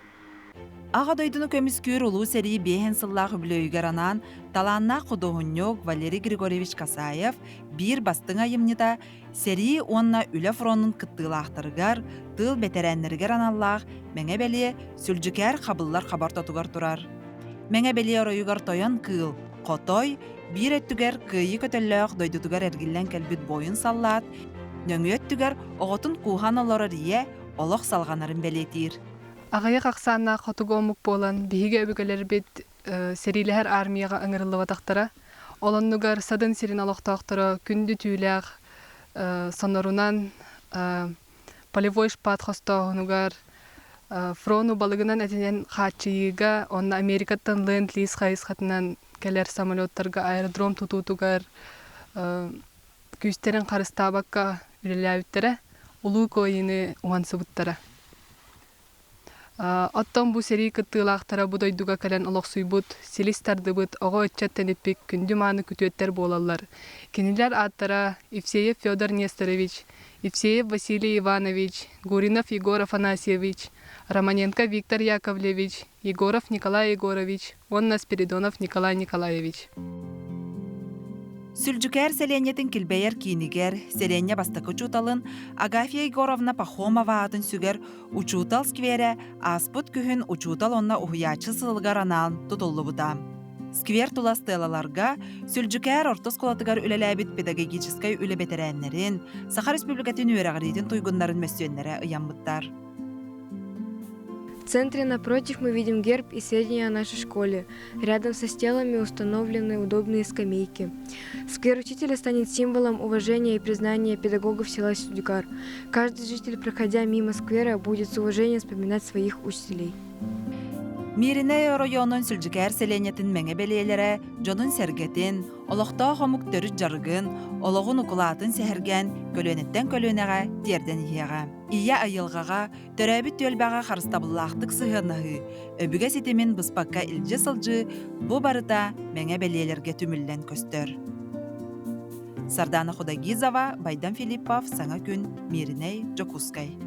C: Аҕа дойдуну көмүскүүр Улуу сэрии биэһин сыллаах үбүлүөйүгэр анаан талааннаах худуоһунньук Валерий Григорьевич Касаев биир бастыҥ айымньыта Сэрии уонна үлэ фронун кыттыылаахтарыгар, тыыл бэтэрээннэригэр аналлаах Мэҥэ бэлиэ Сүлдьүкээр хабыллар хаба ортотугар турар. Мэҥэ бэлиэ оройугар тойон кыыл, хотой, биир өттүгэр кыайыы көтөллөөх дойдутугар эргиллэн кэлбит буойун саллаат, нөҥүө өттүгэр оҕотун кууһан олорор ийэ олох салҕанарын бэлиэтиир.
M: Аҕыйах ахсааннаах хотугу омук буолан, биһиги өбүгэлэрбит сэриилэһэр армияҕа ыҥырыллыбатахтара. Ол оннугар Садын сирин олохтоохторо күндү түүлээх сонорунан полевой шпат хостооһунугар, фрону балыгынан этинэн хааччыйыыга уонна Америкаттан ленд-лиз хайысхатынан кэлэр самолеттарга аэродром тутуутугар күүстэрин харыстаабакка үлэлээбиттэрэ, Улуу Кыайыыны уһансыбыттара. Оттон бу сэрии кыттыылаахтара бу дойдуга кэлэн олохсуйбут, силис тардыбыт, оҕо-ыччат тэниппит күндү-мааны күтүөттэр буолаллар. Кинилэр ааттара Евсеев Федор Нестерович, Евсеев Василий Иванович, Гуринов Егор Афанасьевич, Романенко Виктор Яковлевич, Егоров Николай Егорович уонна Спиридонов Николай Николаевич.
C: Сүлдьүкээр сэлиэнньэтин килбэйэр киинигэр сэлиэнньэ бастакы учууталын Агафья Егоровна Пахомова аатын сүгэр Учуутал скверэ ааспыт күһүн учуутал уонна уһуйааччы сылыгар анаан тутуллубута. Сквер тула стелаларга Сүлдьүкээр орто оскуолатыгар үлэлээбит педагогическай үлэ бэтэрээннэрин, Саха Республикатын үөрэҕириитин туйгуннарын мөссүөннэрэ ыйаммыттар.
N: В центре напротив мы видим герб и сведения о нашей школе. Рядом со стелами установлены удобные скамейки. Сквер учителя станет символом уважения и признания педагогов села Сюдюкар. Каждый житель, проходя мимо сквера, будет с уважением вспоминать своих учителей.
C: Мииринэй оройуонун Сүлдьүкээр сэлиэнньэтин мэҥэ бэлиэлэрэ дьонун-сэргэтин, олохтоох омук төрүт дьарыгын, олоҕун укулаатын сэһэргээн көлүөнэттэн көлүөнэҕэ тиэрдэн иһиэҕэ. Ийэ айылҕаҕа, төрөөбүт түөлбэҕэ харыстабыллаахтык сыһыаннаһыы, өбүгэ ситимин быспакка илдьэ сылдьыы бу барыта мэҥэ бэлиэлэргэ түмүллэн көстөр. Сардана Худогизова, Байдан Филиппов, Саҥа күн, Мииринэй, Дьокуускай.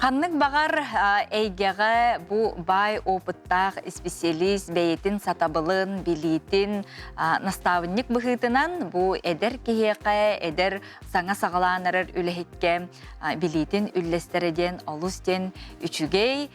A: Ханнык баҕар эйгэҕэ бу баай опыттаах исписэлиис бэйэтин сатабылын, билиитин наставник быһыытынан бу эдэр киһиэхэ, эдэр саҥа саҕалаан эрэр үлэһиккэ билиитин үллэстэрэ диэн олус диэн үчүгэй,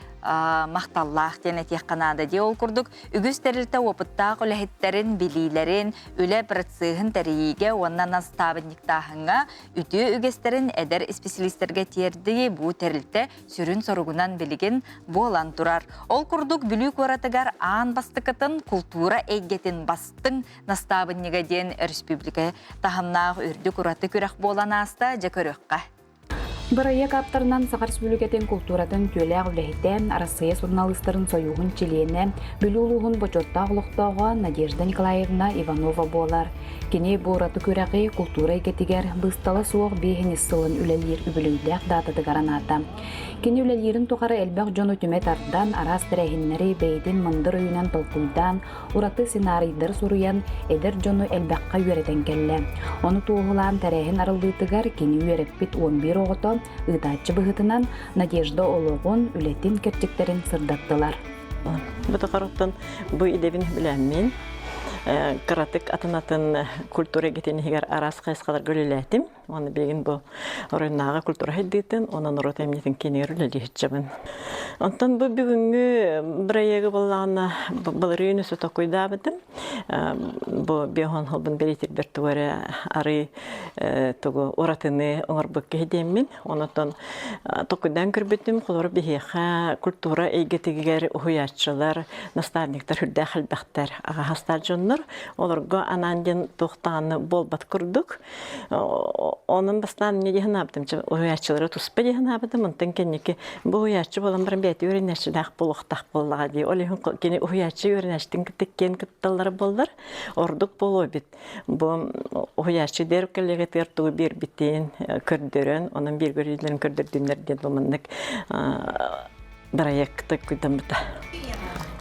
A: махталлаах диэн этиэххэ наада дии. Ол курдук үгүс тэрилтэ опыттаах үлэһиттэрин билиилэрин, үлэ процеһын тэрийиигэ уонна настаабынньыктааһыҥҥа үтүө үгэстэрин эдэр исписэлиистэргэ тиэрдии бу тэрилтэ сүрүн соругунан билигин буолан турар. Ол курдук Бүлүү куоратыгар аан бастакытын култуура эйгэтин бастыҥ настаабынньыга диэн өрөспүүбүлүкэ таһымнаах үрдүк ураты күрэх буолан ааста. Дьэ көрүөххэ.
O: Бырайыак ааптарынан Саха Республикатын култууратын үтүөлээх үлэһитэ, Арассыыйа суруналыыстарын сойууһун чилиэнэ, Бүлүү улууһун бочуоттаах олохтооҕо Надежда Николаевна Иванова буолар. Кини бу ураты күрэҕи култуура эйгэтигэр быыстала суох биэһинис сылын үлэлиир үбүлүөйдээх даататыгар анаата. Кини үлэлиирин тухары элбэх дьону түмэ тардан, араас тэрээһиннэри бэйэтин мындыр өйүнэн толкуйдаан, ураты сценарийдары суруйан, эдэр дьону элбэххэ үөрэтэн кэллэ. Ону туоһулаан тэрээһин арыллыытыгар кини үөрэппит 11 оҕото ыытааччы быһыытынан Надежда олоҕун, үлэтин кэрчиктэрин сырдаттылар.
P: Бу тохороттон бу идэбин билэммин кыратык атын-атын культура эйгэтин иһигэр араас хайысхаларга үлэлээтим. Уонна билигин бу оройуннааҕы культура сайдыытын уонна норуот эмньитин киинигэр үлэлиһиччэбин. Онтон бу бүгүҥҥү бырайыагы буоллаҕына былырыын өссө токуйдаабытым. Бу биохон холбун бэлиэтирбэр тугу эрэ арый тугу уратыны оҥорбут киһи диэммин. Онотон токуйдаан көрбүтүм, холобур биһиэхэ культура эйгэтигэр уһуйааччылар, наставниктар үрдээх элбэхтэр, аҕаһастаах дьоннор. Олорго анаан диэн туохтаҕаны буолбат курдук. Онон бастаан эмне дии санаабытым, уһуйааччылары туспа дии санаабытым, онтон кэнники бу уһуйааччы буолан баран бэйэтэ үөрэнээччилээх буолуохтаах буоллаҕа дии. Ол иһин кини уһуйааччы үөрэнээччитин кытта киэн кытталлара буоллар, ордук буолуо эбит. Бу уһуйааччы дэр коллегатыгар тугу биэрбитин көрдөрөн, онон биир көрүүлэрин көрдөрдүннэр диэн бу маннык бырайыакта кыдаммыта.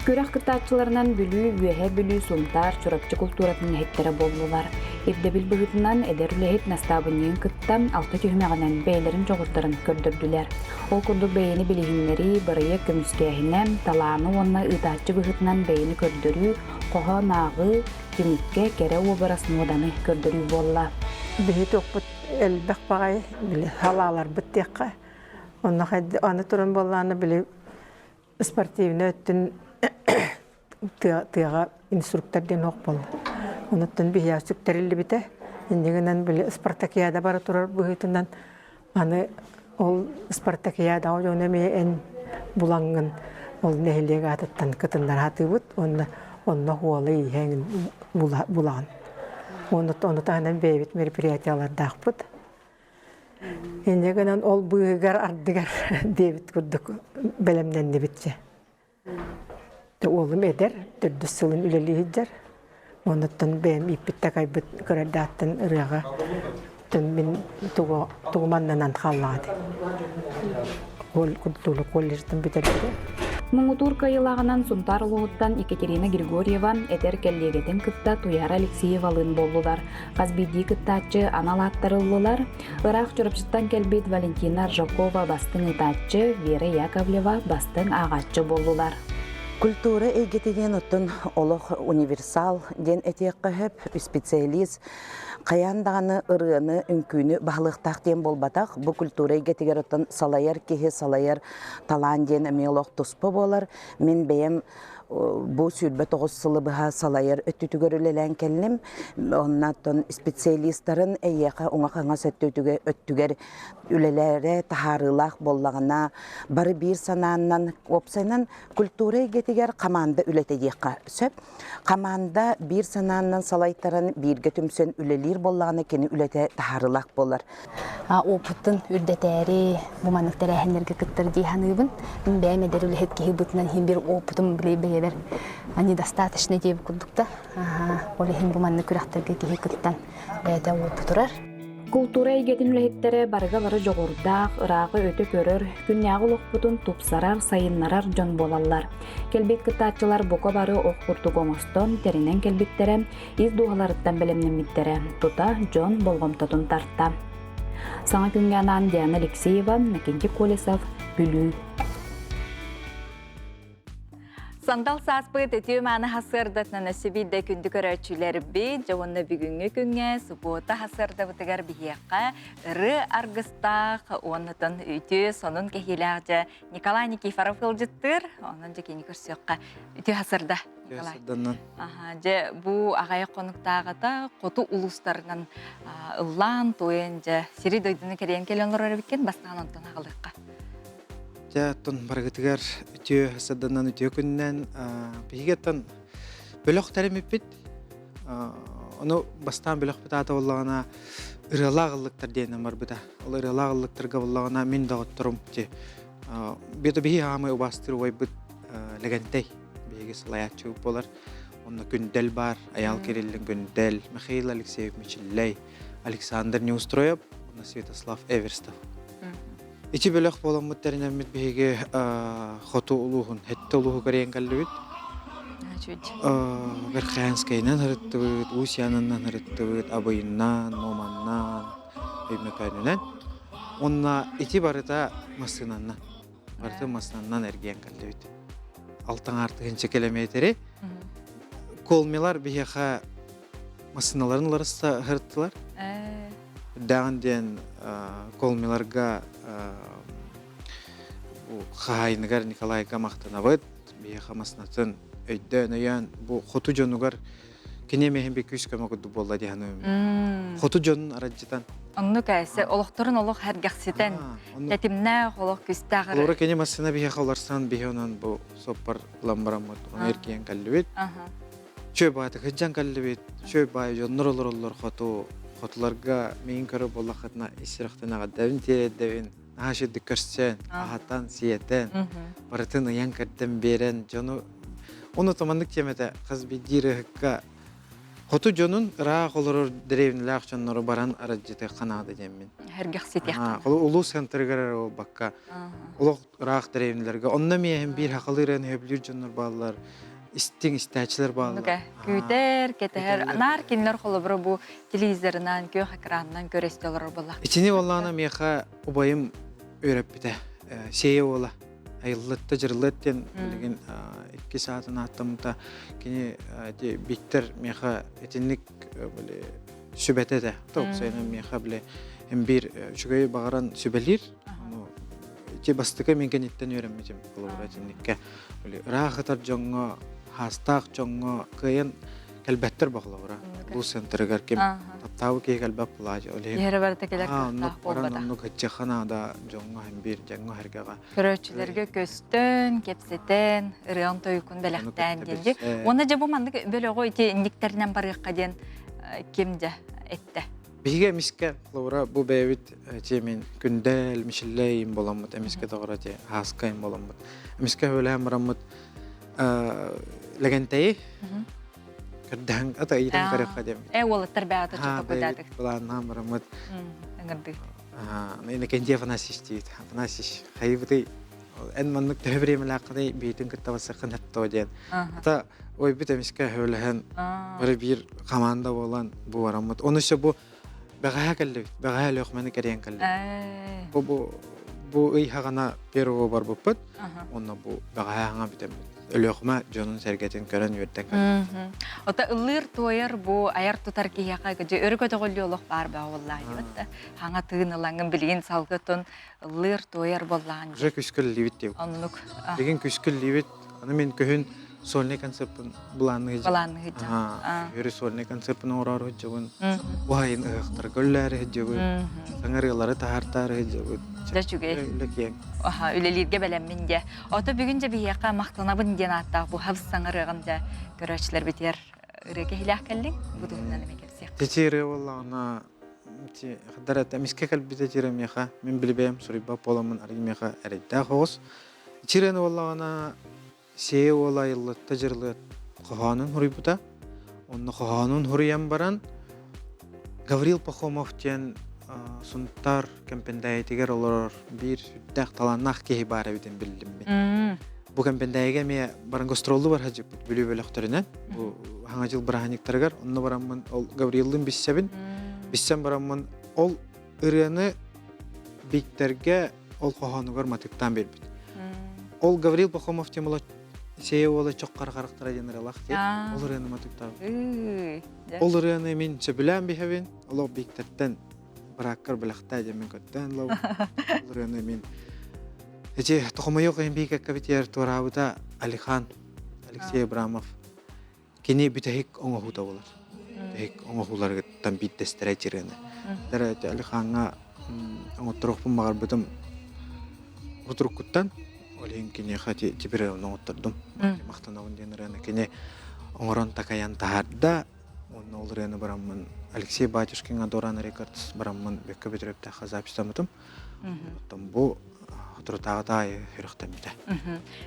O: Күрэх кыттааччыларынан Бүлүү, Үөһээ Бүлүү, Сунтаар, Чурапчы култууратын үлэһиттэрэ буоллулар. Ирдэбил быһыытынан эдэр үлэһит настаабынньыгын кытта алта түһүмэҕинэн бэйэлэрин дьоҕурдарын көрдөрдүлэр. Ол курдук бэйэни билиһиннэрии, бырайыак көмүскээһинэ, талааны уонна ыытааччы быһыытынан бэйэни көрдөрүү, хоһоон ааҕыы, түмүккэ кэрэ уобарас муоданы көрдөрүү буолла.
R: Биһи туохпут элбэх баҕайы били халааларбыт диэххэ Онно аны туран буоллаҕына били спортивнай өттүн тыаҕа инструктор диэн ох буолла. Онуттан биһиэхэ сүктэриллибитэ. Иннигинэн били спартакиада бара турар быһыытынан аны ол спартакиадаҕа дьону эмиэ эн булаҥҥын ол нэһилиэк аатыттан кытыннара сатыыбыт уонна онно уолу ииһэҥин булаҕын. Уонна ону таһынан бэйэбит мероприятиялардаахпыт. Инньэ гынан ол быыһыгар ардыгар диэбит курдук бэлэмнэннибит дьэ. Уолум эдэр, төрдүс сылын үлэлии сылдьар. Онуттан бэйэм ииппит такайбыт кырардааттан ырыаҕа мин тугу тугуманнанан хааллаҕа дии. Культура колледжтан бүтэрбитэ.
O: Муҥутуур кыайыылааҕынан Сунтаар улууһуттан Екатерина Григорьева эдэр кэллиэгэтин кытта Туйаара Алексеевалыын буоллулар. Хас биирдии кыттааччы анал ааттары ыллылар. Ыраах Чурапчыттан кэлбит Валентина Аржакова бастыҥ ыытааччы, Вера Яковлева бастыҥ ааҕааччы буоллулар.
S: Культура эйгэтигэн оттон олох универсал диэн этиэххэ сөп. Специалист хайаан даҕаны ырыаны, үҥкүүнү баһылыахтаах диэн буолбатах. Бу культура эйгэтигэр оттон салайар киһи, салайар талаан диэн эмиэ олох туспа буолар. Мин бэйэм бу 29 сылы быһа салайар өттүтүгэр үлэлээн кэллим. Оннаттан специалистарын эйиэхэ уҥа-хаҥас өттүгэр үлэлэрэ таһаарыылаах буоллаҕына, бары биир санааннан, уопсайынан культура эйгэтигэр хамаанда үлэтэ диэххэ сөп. Хамаанда биир санааннан салайтаран, бииргэ түмсэн үлэлиир буоллаҕына, кини үлэтэ таһаарыылаах буолар.
O: опытын үрдэтээри бу маннык тэрээһиннэргэ кыттар дии саныыбын. Мин бэйэм эдэр үлэһит киһи быһыытынан иһин биир опытым били бэйэбэр недостаточно диэбит курдук да. Ол иһин бу маннык күрэхтэргэ киһи кыттан бэйэтэ опытырар.
Q: Култуура эйгэтин үлэһиттэрэ барыга бары дьоҕурдаах, ырааҕы өтө көрөр, күннээҕи олохпутун тупсарар, сайыннарар дьон буолаллар. Кэлбит кыттааччылар бука бары ох курдук оҥостон, тэринэн кэлбиттэрэ, ис дууһаларыттан бэлэмнэммиттэрэ, тута дьон болҕомтотун тарта. Саҥа күҥҥэ анаан Диана Алексеева, Накентий Колесов, Бүлүү.
A: Сандал сааспыт үтүө мааны хасыардатынан өссө биирдэ күндү көрөөччүлэрбит, дьэ уонна бүгүҥҥү күҥҥэ субуота хасыардабытыгар биһиэхэ ыры аргыстаах уоннатан үтүө сонун кэһиилээх дьэ Николай Никифоров ыалдьыттыыр. Онон дьэ кини көрсүөххэ үтүө хасырда. Николай. Аха, дьэ бу аҕайах хонуктааҕыта хоту улуустарынан ыллаан туойан дьэ сири дойдуну кэрийэн кэлэн олорор эбиккин бастаан онтон аҕалыахха.
L: Дьэ, оттон барыгытыгар үтүө сырданан үтүө күнүнэн биһиги оттон бөлөх тэримиппит. Ону бастаан бөлөхпүт аата буоллаҕына ырыалаах ыллыктар диэн барбыта. Ол ырыалаах ыллыктарга буоллаҕына мин доҕотторум биһи биһи хаамай убаастыыр убайбыт Лэгэнтэй биһиги салайааччыбыт буолар. Онно Күндэл баар, Айаал Кириллин Күндэл, Михаил Алексеев Мичиллэй, Александр Неустроев, уонна Святослав Эверстов. Ити бөлөх буоламмыт тэринэммит биһиги хоту улууһун, Хетте улууһу көрейен кэллибит. Верхоянскайынан ырыттыбыт, Усть-Янаннан ырыттыбыт, Абыйынан, Нуоманнан, Өймөкөөнүнэн. Уонна ити барыта массыынаннан. Барыта массыынаннан эргийэн кэллибит. Алтан артыһынча километри. Колмилар биһиэхэ массыыналарын уларыста ырыттылар. Даҕан диэн колмиларга хаһаайыныгар Николайга махтанабыт. Биһиэхэ массыынатын өйдөөн өйөөн бу хоту дьонугар кини эмиэ би күүс көмө курдук буолла дии саныыбын. Хоту дьонун арадьытан.
A: Оннук эсэ олохторун олох эргэхситэн, тэтимнээх олох күстээх.
L: Олора кини массыына биһиэхэ уларсан биһи онон бу соппар ылан бараммыт оны эргийэн кэллибит. Чөй баайты кыджан кэллибит, чөй баай дьоннор олороллор хоту, хотуларга миин көрө буоллаххытына ис сүрэхтэн аҕардэбин тиэрдэбин, наһаа ширдик көрсөн, аһатан, сиэтэн, барытын ыйан кэрдэн биэрэн дьону ону томаннык тиэмэтэ хас биирдии ырыһыкка хоту дьонун ыраах олорор дэриэбинэлээх дьоннору баран арадьытыахха наада диэммин.
A: Эргэхситиэх.
L: Улуус центрыгар эрэ буолбакка, олох ыраах дэриэбинэлэргэ онно эмиэ биир хахалыы ырыаны сөбүлүүр дьоннор бааллар, истиҥ истээччилэр бааллар.
A: Күүтэр, кэтэһэр, наар кинилэр холобура бу телевизорынан, күөх экранынан көрө истэ олорор буоллах.
L: Итини буоллаҕына миэхэ убайым үөрэппитэ. Сиэйэ уола айыллытта дьырылыат диэн билигин икки саатын ааттаммыта. Кини Бииктэр миэхэ итинник били сүбэтэ этэ. Тоқсайынан миэхэ били биир үчүгэй баҕаран сүбэлиир. Ити бастакы мин кэнниттэн үөрэммитим холобура итинниккэ били ыраах ытар дьоҥҥо хаастаах дьоҥҥо кыайан кэлбэттэр бо холобура улуус центрыгар ким таптаабы киһи кэлбэт булаачы ол иһин
A: Иһэрэ барыта кэлэр кыахтаах буолбата.
L: Оннук ыччаха наада дьоҥҥо һэн биир дьоҥҥо сэргэҕэ.
A: Көрөөччүлэргэ көстөн, кэпсэтэн, ырыаҥ тойукун бэлэхтээн диэн дии. Уонна дьэ бу маннык бөлөҕү ити инниктэринэн барыахха диэн ким дьэ эттэ?
L: Биһиги эмискэ, холобура, бу бэйэбит тиэмин күндэл, мичиллэй им боламмыт, эмискэ тоҕоро ти ааска им боламмыт. Эмискэ өлөөн бараммыт Лэгэнтэйи көрдөһөн ата ыйытан көрөххө диэммит.
A: Э уолаттар бэҕэтэ чотокудаатык.
L: Былааннаан бараммыт.
A: Ыҥырдыы.
L: Иннокентий Афанасьевич диит. Афанасьевич, хайыбытый эн маннык төһө бириэмэлээххиний биитин кытта бассаххын хаттоо диэн. Ата ойбут эмискэ өлөһөн бары биир команда буолан бу бараммыт. Оны өссө бу бэҕэһээ кэллибит. Бэҕэһээ Өлүөхүмэни кэрийэн кэллибит. Бу бу бу ый хаҕана первого барбыппыт. Онно бу бэҕэһээ хаҥа бүтэммит. Өлүөхүмэ дьонун сэргэтин көрөн үөрдэн кэллибит.
A: Ота ыллыыр-туойар бу айар-тутар киһиэхэ дьэ өрө көтөҕүллүү олох баар баа буоллаа диэбит. Хаҥа тыын ылаҥын билигин салгытын ыллыыр-туойар буоллаҕын
L: Уже күскүллүүбүт диэбит.
A: Оннук.
L: Билигин күскүллүүбүт. Аны мин күһүн сольный концертпын былаанныыр
A: Былаанныыр дьон.
L: Күһүрү сольный концертпын оҥороору сылдьабын. Уһайын ыһыахтарга үллээри сылдьабын. Саҥа ырыалары таһаартаары сылдьабын.
A: Дьэ үчүгэй.
L: Үлэ киэҥ.
A: Аха, үлэлииргэ бэлэммин дьэ. Ото бүгүн дьэ биһиэхэ махтанабын диэн ааттаах бу хабыс саҥа ырыаҕын дьэ көрөөччүлэрбитигэр ырыа киһилээх кэллиҥ. Бу туһунан эмэ кэпсиэх.
L: Тити ырыа буоллаҕына. Хадара эмиске кэлбитэ тире миэхэ мин билибэйэм суруйбат буоламмын арый миэхэ эрэйдээх оҕус. Чирен уоллаҕына сиэ уола айыллытта дьырылыат хоһоонун хуруйбута. Онно хоһоонун хуруйан баран Гаврил Пахомов диэн Сунтаар Кэмпэндээйитигэр олорор биир сүрдээх талааннаах киһи баар эбитин биллим мин. Бу Кэмпэндээйигэ эмиэ баран гастроллу бар сылдьыппыт Бүлүү бөлөхтөрүнэн. Бу Хаҥа дьыл бырааһынньыктарыгар онно бараммын ол Гавриллыын биссэбин. Биссэн бараммын ол ырыаны Бииктэргэ ол хоһоонугар матыктаан биэрбит. Ол Гаврил Пахомов темала Сея уола чох харахтара диэн ырыалаах диэн. Ол ырыаны матыктаабыт. Ол ырыаны мин сөбүлээн биһэбин. Олох Бииктэртэн бырааккар бэлэхтээ диэн мин көрдөөн ылабын. Ол ырыаны мин Эти тохомойуох иһин биикэккэбитигэр туораабыта Алихан Алексей Абрамов кини бүтэһик оҥоһуута буолар. Бүтэһик оҥоһууларыттан биирдэстэрэ ырыаны. Дара Алихаҥҥа оҥотторуохпун баҕарбытым утуруккуттан ол иһин киниэхэ теперь оҥоттордум. Махтанабын диэн ырыаны кини оҥорон такайан таһаарда. Уонна ол ырыаны бараммын Алексей Батюшкиҥа Доран Рекордс бараммын Бөккө Бөтүрүөптээххэ записьтаммытым. Оттон бу соторутааҕыта аайы сүрэхтэммитэ.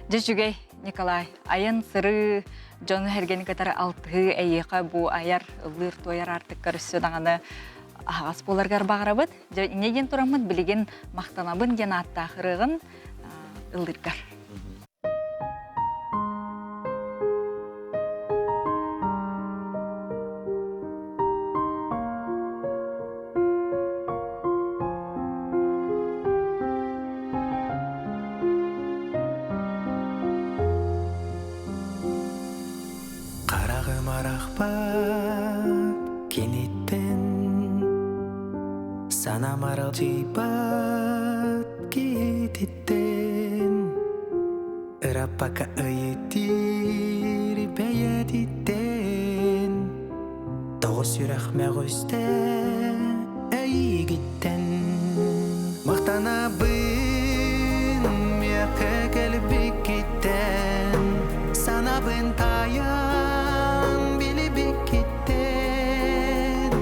A: Дьэ үчүгэй, Николай. Айан сырыы дьону сэргэни кытары алтыһыы эйиэхэ бу айар, ыллыыр-туойар аартыккар өссө даҕаны аһаҕас буоларгар баҕарабыт. Дьэ, инньэ диэн тураммыт билигин махтанабын диэн ааттаах ырыаҕын ыллыыргар.
T: Хараҕым арахпат киниттэн Санам аралдьыйбат киһититтэн Ыраппака ыйытыыр бэйэтиттэн Тоҕо сүрэх мөҕүстэ эйигиттэн Махтанабын миэхэ кэлбиккиттэн Санабын таайан билибиккиттэн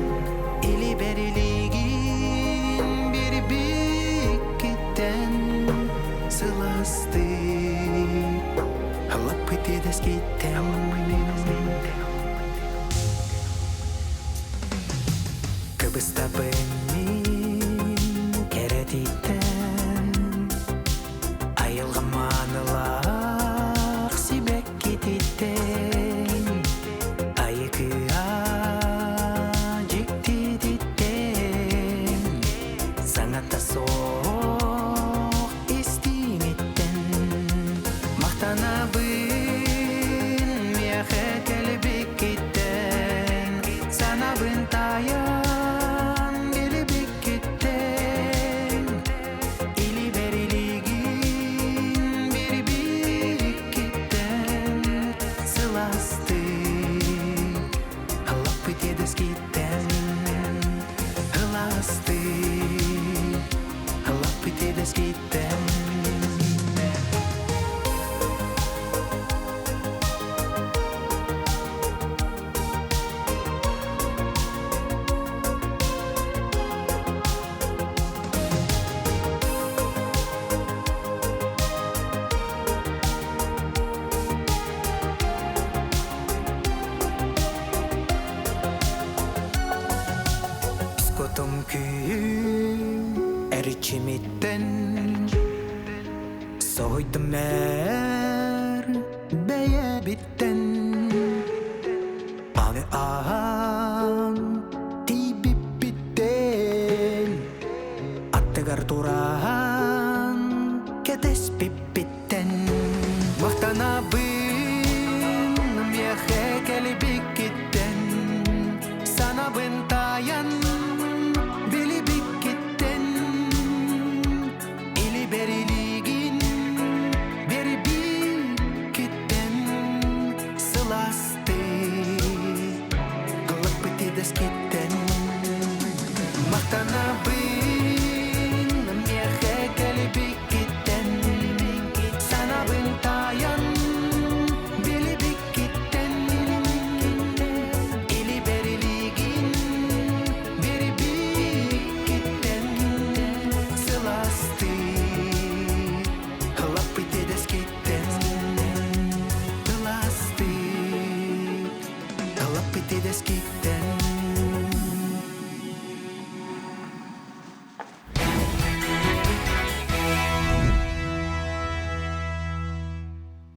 T: Илибэрилигин бирбиккиттэн Сыластык Алаппыт идэскиттэн Кыбыстабын мин кэрэтиттэн Айылҕа маанылаах сибэккититтэн Айыкыа дьиктититтэн Саҥата суох истиҥиттэн Махтанабын миэхэ кэлбиккиттэн Санабын таайан билбиккиттэн Илибэрилигин бирбиккиттэн Сыластык Аллаппыт иэдэскиттэн Ыластык Аллаппыт иэдэскиттэн Скотум күүһүн эрчимиттэн Соһуйдум эр бэйэбиттэн Аны ааһан тиийбиппиттэн Аттыгар туран кэтэспиппиттэн Махтанабын миэхэ кэлбиккиттэн Санабын таайан билибиккиттэн Илибэрилиигин биэрбиккиттэн Сылаастыы ылыппыт идэскиттэн Махтанабын миэхэ кэлбиккиттэн. Идэскиттэн.